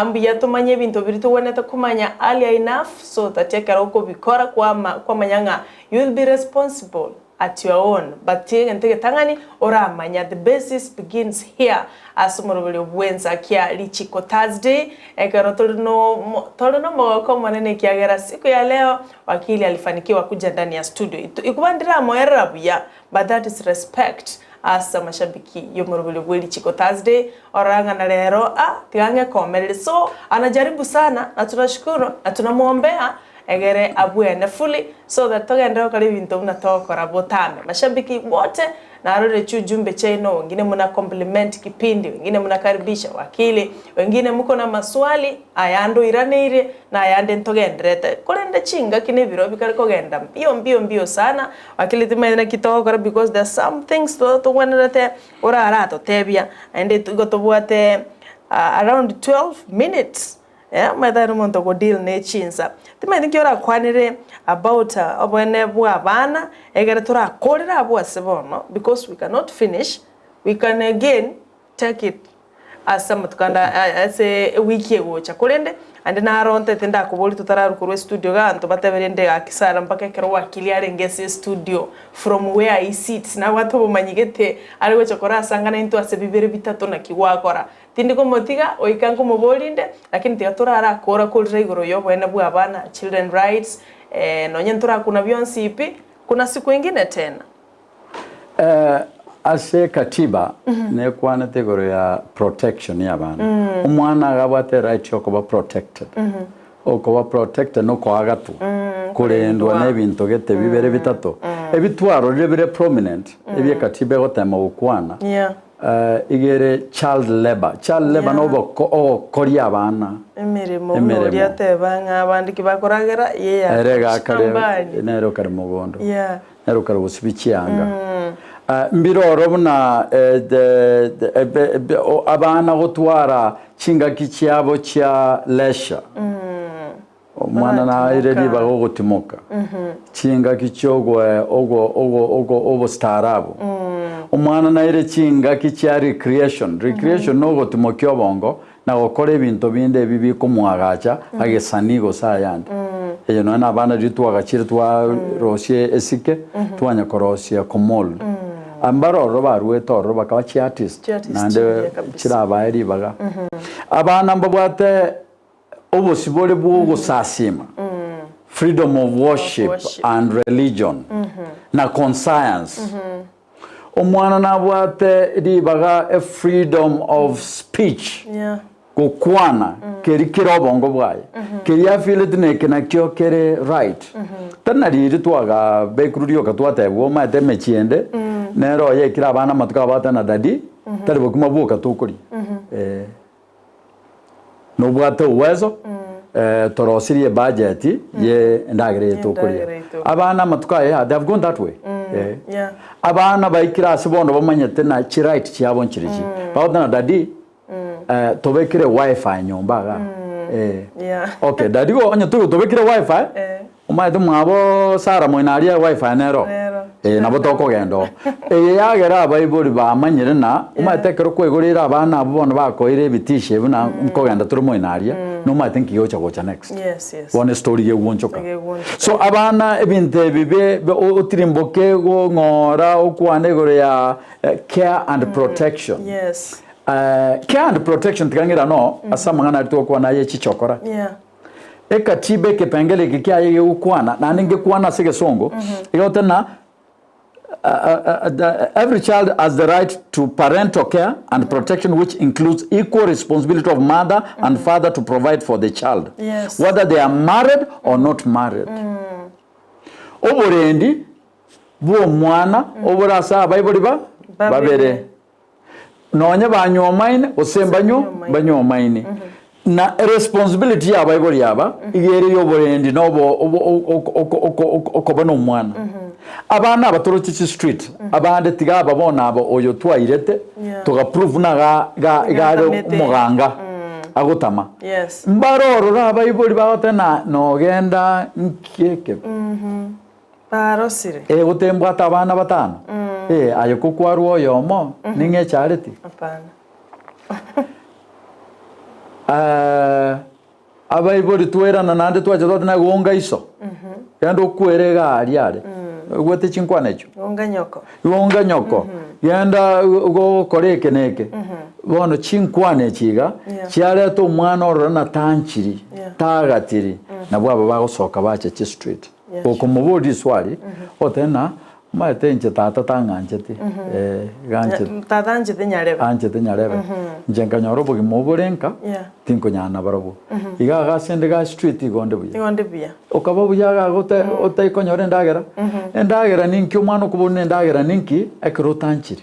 mbuya tumanye ebinto biri togwenerete komanya early enough so that ekero okobikora kwama kwamanya ng'a you will be responsible at your own but egento egetang'ani oramanya the basis begins here ase omoroberi bwensa kia Richiko Thursday ekero tori no tori no mogoko omonene ekiagera siku ya leo wakili alifanikiwa kuja ndani ya studio ikuba ndiramoerera buya but that is respect ase amashabiki y'omoroberi bwe Richiko Thursday orang'ana rero ah tigange komerere so anajaribu sana na tunashukuru na tunamwombea egere abwene fully so that togende gokora ebinto buna togokora botame mashabiki wote narore chu jumbe chaino wengine muna compliment kipindi wengine mnakaribisha wakili wengine muko na maswali ayando iraneire na ayande ntogenderete korende chingaki na ebiro bikari kogenda mbio mbio mbio sana wakili timaene kitogokora because there are some things togwenerete orara totebia ende igo tobwate around 12 minutes yeah, mathari omonto go deal na echinsa timaete nki orakwanire about obwene bwa abana egere torakorera abwo ase bono because we cannot finish we can again take it ase amatukanda ase ewiki egocha korende ande narontete ndakobori totararukorwa estudio ganto batebere nde gakisara mpaka ekero wakili arenge ase studio from where he sits nabwate obomanyigete are gocha korasangana intwe ase bibere bitato naki gwakora tindi komotiga oika nkomoborinde lakini tiga torarakora korera igoro ya obwene bwa abana children rights nonye ntorakuna bionsi pi kuna siku ingine tena
Ase katiba nekwanete igoro ya protection ya abana omwana agabwate right yokoba protected okoba protected nokoagatwa korendwa na ebinto gete bibere bitato ebitwarorire bire prominent ebie katiba egotema gokwana
yeah.
Igere child labor child labor
Yeah.
noboko ogokoria abana
emirimo
Emirimo.
oria ateba ng'a abandiki bakoragera yeya
ere gakare
shambani.
nere okare mogondo
yeah.
nere okare gosibi chianga mbiroro buna abana gotwara chingaki chiabo chia leisure omwana naire
Baratimoka.
ribaga ogotimoka chingaki chiogwe ogo ogo ogo obostaarabu omwana naire chingaki chia recreation recreation nogotimokia obongo na gokora ebinto binde ebi bikomwagacha agesani gose ayande eyo nonya na abana riria twagachire twarosie esike twanya korosia komold ambaroro barwete ororo bakaba chi artist
Chi artist,
naende
yeah, kabisa.
chirabae ribaga abana mbabwate obosibore bwa ogosasima. Freedom of worship
worship.
and religion na conscience. Omwana nabwate ribaga e freedom of speech.
Yeah.
Gokwana keri kere obongo bwaye keria afeelete neke nakio kere right. Tari na riria twagabekirwe rioka twatebigwa omanyete emechie ende nere oyekire abana amatuko abwate na daddy tari bokima bwoka tokoria. Eh. Nobwate uwezo torosirie ebudget ye endagera eye tokoria.
Endagera eye tokoria.
Abana amatuko aya they have gone that way. Eh.
Yeah.
Abana baikire ase bono bamanyete na chiright chiabo nchirichi. Bagoteba na daddy tobekere wifi nyomba igaa. Eh.
Yeah.
Okay, daddy igo onye tobekire wifi,
Eh.
Omanyete mwabo Sarah moino aria wifi nero?
Nero.
Eh, nabo tokogenda oo. Eye yagera abaibori bamanyire na omanyete ekero kwaigoreire abana abwo bono bakoire ebitisho ebi buna nkogenda tore moino aria, nomanyete nki gegocha gocha next.
Yes, yes.
Bono estory gegwonchoka.
Gegwonchoka.
So abana ebinto ebi be be o- otirimboke gong'ora okwane igoro ya care and protection.
Yes.
Care and protection tiga ng'ira no ase amang'ana aria togokwana aye chichokora.
Yeah.
Ekatiba ekepengere eke kiaye gegokwana, naende ngekwana ase egesongo, egoteba ng'a every child has the right to parental care and protection which includes equal responsibility of mother and father to provide for the child,
Yes.
whether they are married or not married. Oborendi bw'omwana obore ase abaibori ba
Babere.
babere. Nonye banywomaine gose mbanyu mbanywomaine. Na eresponsibility ya abaibori aba iga ere y'oborendi na obo obo oko oko oko oko okoba na omwana. Abana aba toroche chistreet, abande tiga aba bono aba oyo twairete,
Yeah.
toga prove buna ga ga iga are
Gatamete.
omoganga agotama.
Yes.
Mbare ororo abaibori bagoteba na nogenda nki ekebe.
Barosire.
Eh, gotembwate abana batano? Eh, aye kokwarwa oyomo, ning'o echareti?
Hapana.
Eh, abaibori twairana naende twacha twateba naye gonga iso, genda okwere iga aria are, oigwete chinkwana echio?
Gonga nyoko.
Gonga nyoko, genda gokora eke na eke. Bono chinkwana echi iga,
Yeah.
chiareta omwana ororo na tanchiri,
Yeah.
tagatiri, nabwo aba bagosoka bacha chistreet. Gokomoboria riswali, otebe ng'a omanyete inche tata tang'ancheti, eh, iga anchete.
Tata anchete nyarebe.
Anchete nyarebe. Inche nkanyora obogima obore nka,
Yeah.
tinkonyara nabarobwo. Iga iga ase inde iga street igo onde buya.
Igo onde buya.
Okaba buya iga gote otaikonyora endagera, endagera ninki omwana okobori na endagera ninki, ekero otanchiri,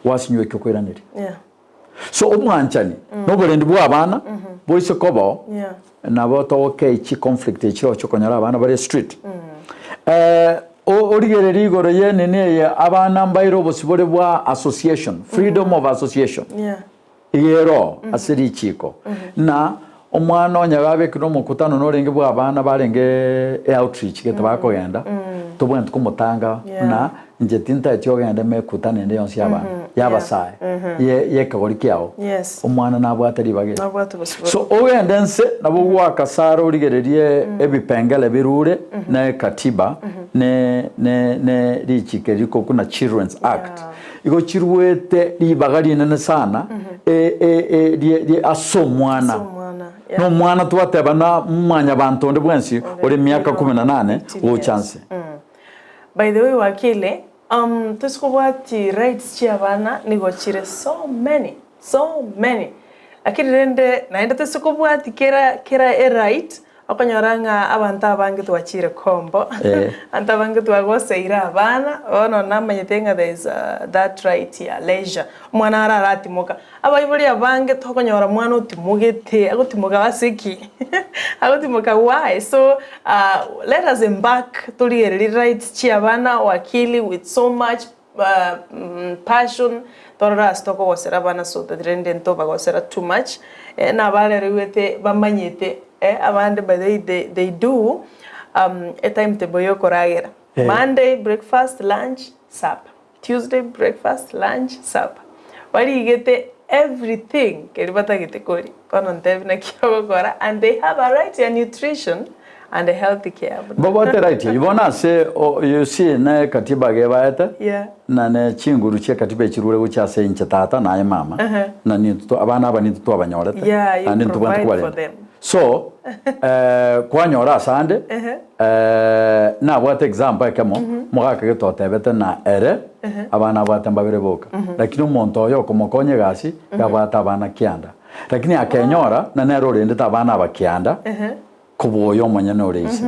gwasinywa ekio okoiraneria.
Yeah.
So obwanchani na oborendi bwa abana boise kobao
Yeah.
nabo togokei chiconflict echi chirochio okonyora abana bare street. Eh, o- origererie igoro ye nini eye abana mbaire obosibore bwa association, freedom of association.
Yeah.
Iga ero ase richiko na omwana onye babekire omokutano norenge bwa abana barenge eoutreach gete bakogenda tobwenereti komotanga
Yeah.
buna inche tintaeti ogende emekutano ende yonsi ya abana ya abasae ye yekegori kiao
Yes.
omwana nabwate ribaga eri.
Nabwate obosibore.
So ogende nse nabo gwaka sara origererie ebipengele birure na ekatiba ne ne ne richiko eri rikokwa na Children's Act.
Yeah.
Igo chiruete ribaga rinene sana e e e rie rie ase omwana.
Ase omwana, yeah.
Na omwana twateba na mwanyabanto onde bwensi ore emiaka kumi na nane gocha nse.
By the way wakili, um, tosikobwati rights chia abana nigo chire so many, so many. Lakini rende naende tosikobwati kera kera eright okonyora ng'a abanto abange twachire kombo,
Eh.
abanto abange twagoseire abana, bono namanyete ng'a there is that right ya leisure, omwana araratimoka. Abaibori abange tokonyora mwana otimogete, agotimoka ase ki? Agotimoka why? So let us embark torigererie rights chia abana wakili with so much passion torore ase tokogosera abana so that rende ntobagosera too much eh, na abarerigwete bamanyete eh, abande by the way they, they do um, a timetable yokoragera
Eh.
Monday breakfast lunch supper Tuesday breakfast lunch supper barigete everything keri batagete koria bono ntebi naki ogokora and they have a right ya nutrition. And health care buna.
Mbabwate right eyio bono ase you see ne katiba gebaete
Yeah.
na ne chinguru chie katiba echirure gochia ase inche tata naye mama na nintwe abana aba nintwe twabanyorete
Yeah, you
naende ntobwate
provide for
kobarenda.
them.
So kwanyora ase ande nabwate example ekemo mogaka gete otebete na ere abana abwate mbabere boka lakini omonto oyo okomokonya egasi yabwate abana kianda lakini akenyora na nere orendete abana aba kianda kobua oyo omonyene ore ise.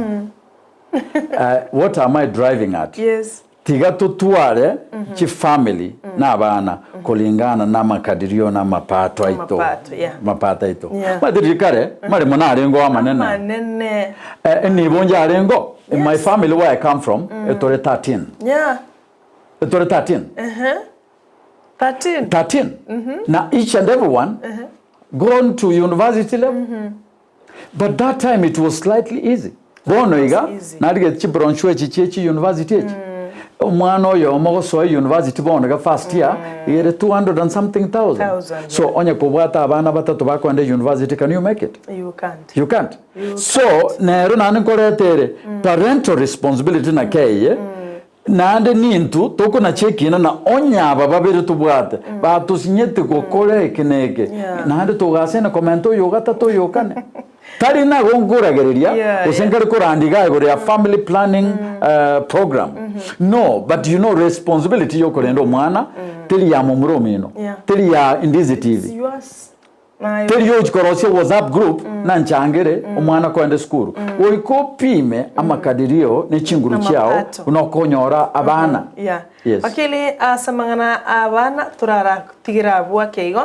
What am I driving at?
Yes.
Tiga totware chifamily na abana kulingana na amakadirio na amapato aito.
Amapato, yeah.
Amapato aito.
Yeah.
Omanyete riria kare, maremo narengeo amanene.
Amanene.
Eh, enibo njarengeo, in my family where I come from, etore 13.
Yeah.
Etore 13.
13.
13. Na each and every one gone to university level. But that time it was slightly easy. Bono iga,
easy.
narigete chibronshu echi chie chi university echi. Omwana oyomo gosoa university bono iga first year, igere 200 and something thousand.
Thousand,
So onye kobwata abana batato bakoenda university, can you make it?
You can't.
You can't. So nero naende nkoreta ere parental responsibility naki eye Naende nintwe tokonacha ekiina na onye aba babere tobwate batosinyete gokora eke na eke,
Yeah.
naende togasene komenta oyo ogatato oyo okane. Tari nago nkoragereria
Yeah,
gose
yeah.
nkare koranda iga igoro ya family planning program. No, but you know responsibility yokorenda omwana teri ya momura omino,
Yeah.
teri ya Indizi TV.
It's yours. Naye
Teri ochi korosia WhatsApp group na nchangere omwana koenda esukuru. Goika opime amakadirio ne chinguru chiao
Amapato.
buna okonyora abana.
Yeah.
Yes.
Wakili ase amang'ana a abana toraratigira abwo ake igo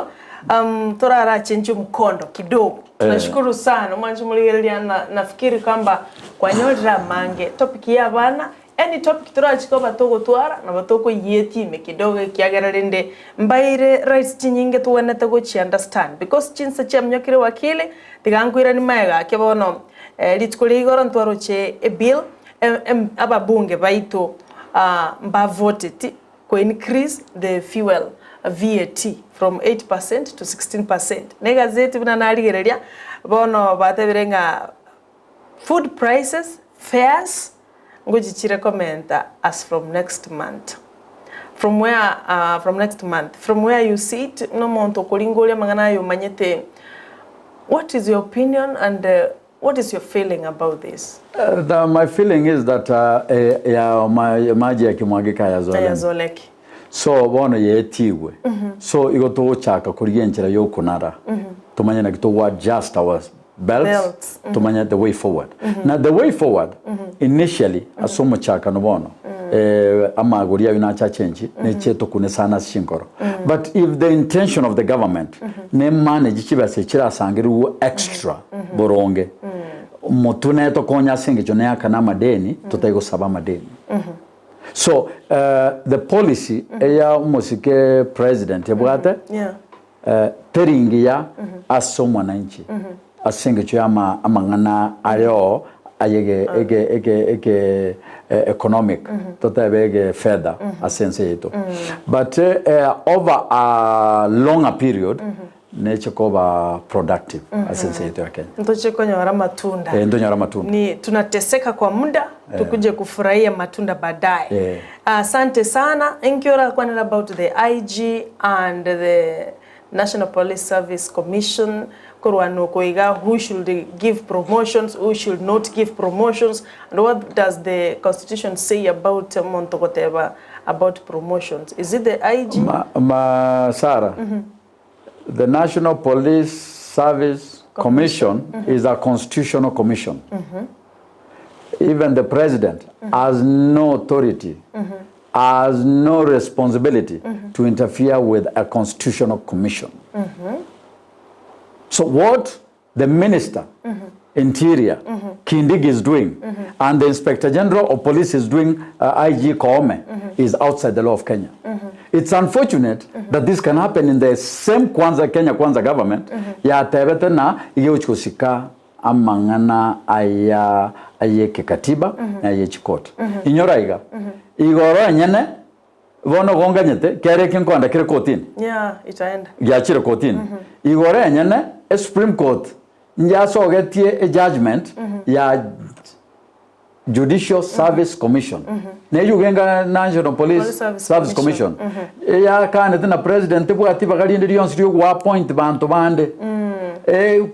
um, torarachenche omokondo kidogo. Tunashukuru sana omwanchi morigereria na nafikiri kwamba kwanyorire amange topic ya abana Any topic torachi koba togotwara nabo tokoyietia ime kidogo ekiagera rende mbaire rights chinyinge togwenerete gochi understand because chinsa chiaminyokire wakili tiga nkoiranie magega ake bono rituko ria igoro ntwaroche ebill em ababunge baito mbavoteti ko increase the fuel VAT from 8% to 16%. Na egazeti buna narigereria bono batebire ng'a Food prices, fares, ngochichire komenta as from next month. From where uh, from next month. From where you sit, nomonto okoringoria amang'ana aya omanyete what is your opinion and uh, what is your feeling about this?
Uh, the, my feeling is that uh, eh, ya ma, maji yakimwagika hayazoleki.
Hayazoleki.
So bono yetigwe. So igo togochaka korigia enchera yokonara. Tomanye naki togo adjust our belts,
Belts.
tomanye the way forward. Na the way forward initially ase omochakano bono eh, amagori ayio nache achenchi neche tokune sana ase chinkoro. But if the intention of the government ne manage chibesa echi chirasangerigwe extra boronge motwe netokonya ase engencho neakane amadeni totari gosaba amadeni. So the policy eya omosike president ebwate
Yeah.
teri ngiya ase omwananchi ase engencho ya amang'ana areo aye ege ege ege ege economic totebe ege fedha ase ense yaito but over a longer period Neche koba productive ase ense yaito ya Kenya.
Ntoche konyora amatunda.
Eh, ntonyore amatunda.
Ni tunateseka kwa muda tukuje kufurahia matunda baadaye.
Eh.
Asante sana. Inki orakwanera about the IG and the National Police Service Commission korwana oko iga who should give promotions, who should not give promotions and what does the constitution say about omonto goteba about promotions. Is it the IG?
Ma, ma Sarah, The National Police Service Commission is a constitutional commission. Even the president has no authority, has no responsibility to interfere with a constitutional commission. So what the minister, Interior, Kindiki is doing, and the Inspector General of Police is doing, IG Koome, is outside the law of Kenya. It's unfortunate that this can happen in the same Kwanza Kenya Kwanza government yatebete na igegochi gosika amang'ana aya ayekekatiba na ayechikoti. Inyora iga, igoro enyene bono gonganyete kere eke nkoenda kere kotini.
Yeah, itaenda.
Giachire kotini. Igoro enyene e Supreme Court nyasogetie e judgment ya Judicial Service Commission, neywo iga National Police Service Commission, eyakanete na president tebwati ibaga rinde rionsi ria ogoappoint banto bande.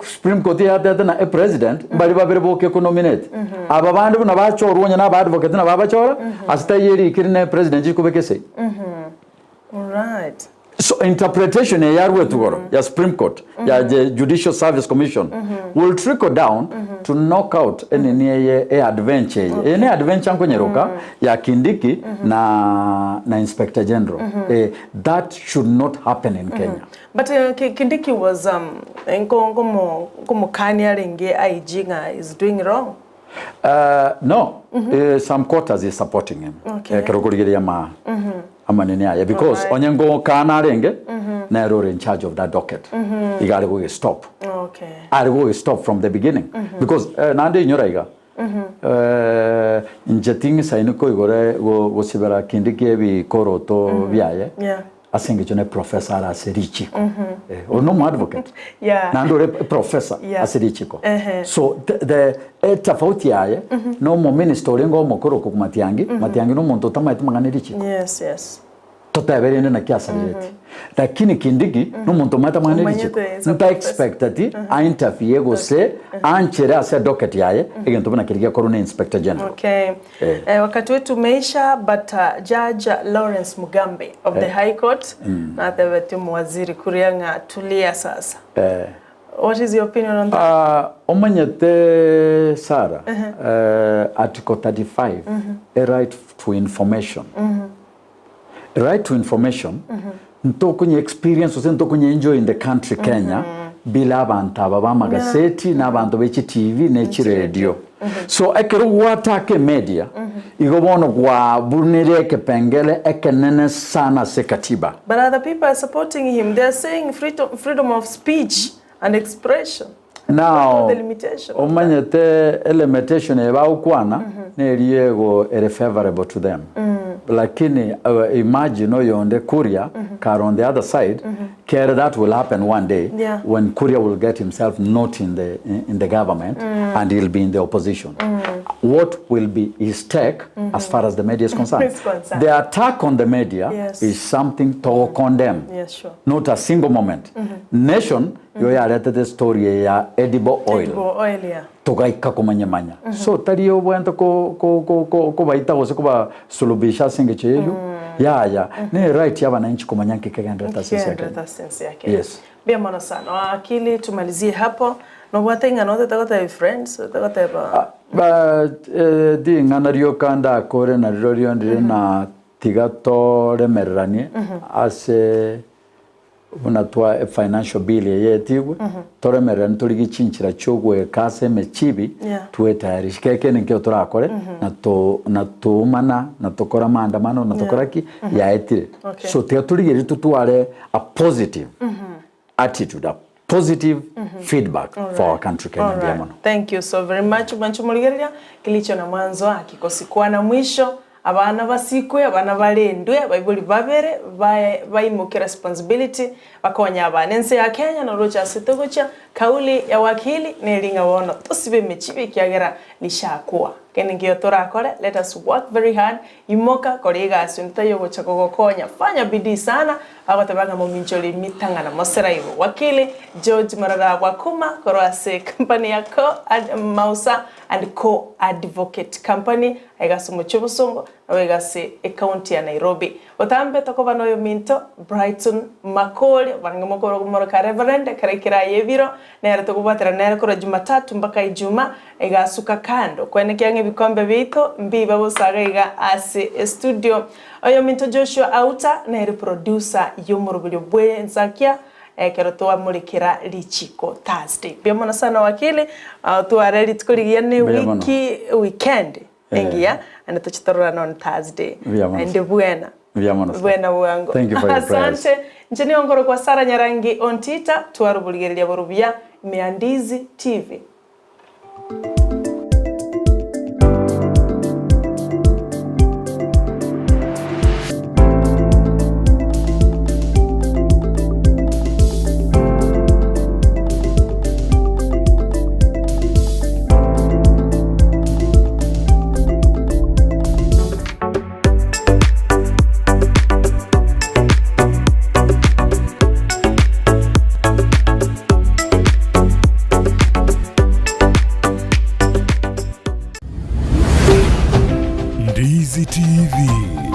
Supreme Court eyatete na epresident mbari babere boka ekonominate. Aba bande buna bachorwa onye na aba advocate nabo abachora, ase taiyo erikire na epresident chikobeka esegi.
Alright.
So interpretation eye yarwetwe igoro ya Supreme Court ya the Judicial Service Commission will trickle down to knock out enini eye e adventure eye. Eye ne adventure nkonyeroka ya Kindiki na na Inspector General. Eh, that should not happen in Kenya.
But Kindiki was nko nkomo nkomokania arenge IG ng'a is doing wrong.
No, some quarters is supporting him.
Okay.
Ekero okorigereria ama amanene aye because
Alright.
onye ngokana arenge nere ore in charge of that docket. Iga are goge stop.
Okay.
Are goge stop from the beginning because naende inyora iga inche ting'isaini koigora gosibera kende kia ebikoroto biaye.
Yeah.
Ase engencho ne professor are ase richiko. Eh, oyo nomo advocate.
Yeah.
Naende ore professor
Yeah.
ase richiko.
Ehe.
So the, the etafauti yaye no omominister orenge omokoro korwa Matiang'i, Matiang'i nomonto otamaeti mang'ana e richiko.
Yes, yes.
Totebe rende naki asarereti. Lakini Kindiki nomonto omanyete amang'ana e richiko.
Omanyete, is a
Nta
professor.
expect ati a interfere gose anchere ase edocket yaye egento buna keria gekorwa na inspector general.
Okay.
Eh.
Eh, wakati wetu umeisha but Judge Lawrence Mugambi of the High Court natebetie omowaziri kuria ng'a tulia sasa.
Eh.
What is your opinion on that?
Ah, omanyete Sarah, eh, Article 35, a right to information. Right to information, ntokonya experience gose ntokonya enjoy in the country Kenya bila abanto aba ba amagaseti na abanto be chitivi ne chiredio. So ekero gwataka emedia, igo bono gwabunire ekepengele ekenene sana ase katiba.
But other people are supporting him. They are saying freedom, freedom of speech and expression.
Now,
The limitation of that.
omanyete elimitation eye bagokwana neri ego ere favorable to them lakini imagine oyonde Kuria kare on the other side kere that will happen one day
Yeah.
when Kuria will get himself not in the, in the government and he'll be in the opposition what will be his take as far as the media is concerned?
Is concerned.
The attack on the media
Yes.
is something to condemn
Yes, sure.
not a single moment nation yo yaretete story eye ya edible oil
Edible oil, yeah.
togaika komanyamanya so tari obwente ko- ko- ko- ko- kobaita gose kobasulubisha ase engecho eyio yaya ne right ya abananchi komanya nki kegenderete ase ense ya Kenya.
Kiendeleza sense ya Kenya.
Yes.
Mbuya mono sana. Wakili tumalizie hapo. Nobwate ing'ana otete goteba friends, otete goteba
Ba eh, ring'ana rioka ndakore narirorio ndire na tiga toremereranie ase Buna twa efinancial bill eye etigwe, toremereranie torigie chinchera chiogoeka ase emechibi,
Yeah.
twetayarishe. Kera kende nkio torakore, na to na toumana, na tokore amaandamano, na tokora ki, yaetire.
Okay.
So tiga torigererie totware a positive attitude, a positive feedback for our country Kenya. Mbuya
Alright.
mono.
Thank you so very much mwancho morigereria kilicho na mwanzo hakikosi kuwa na mwisho abana basikwe abana barendwe abaibori babere bae baimoke responsibility bakonye abana ense ya Kenya noroche ase togochia kauli ya wakili neri ng'a bono tosibe emechibi ekiagera lishakua Kende nkiyo torakore let us work very hard imoka kora egasi onde taiyo ogocha kogokonya fanya bidii sana Bagoteba ng'a mominchori mitang'ana moseraibo. Wakili George Morara Bwakuma korwa ase company ya Co Ad Mausa and Co Advocate Company aiga ase omochie obosongo nabo iga ase ecounty ya Nairobi. Botambe tokoba noyominto Brighton Makori abange mokoromoroka Reverend ekero ekero aye ebiro nere tokobwatera nere korwa Jumatatu mpaka Ijumaa iga asuka kando kwenekia ng'a ebikombe biaito mbibe bosa iga iga ase estudio. Oyominto Joshua Auta nere producer y'omoroberio bw'ensakia ekero twamorekera richiko Thursday. Mbuya mono sana wakili, otware rituko rigiya ne
Mbuya mono.
wiki weekend engiya naende toche tororane on Thursday.
Mbuya mono.
Naende bwena.
Mbuya mono sana.
Bwena bwango.
Thank you for your prayers.
Asante. Inche nigo nkorokwa Sarah Nyarangi Ontita, tware oborigereria bore obuya ime ya Ndizi TV.
Easy TV.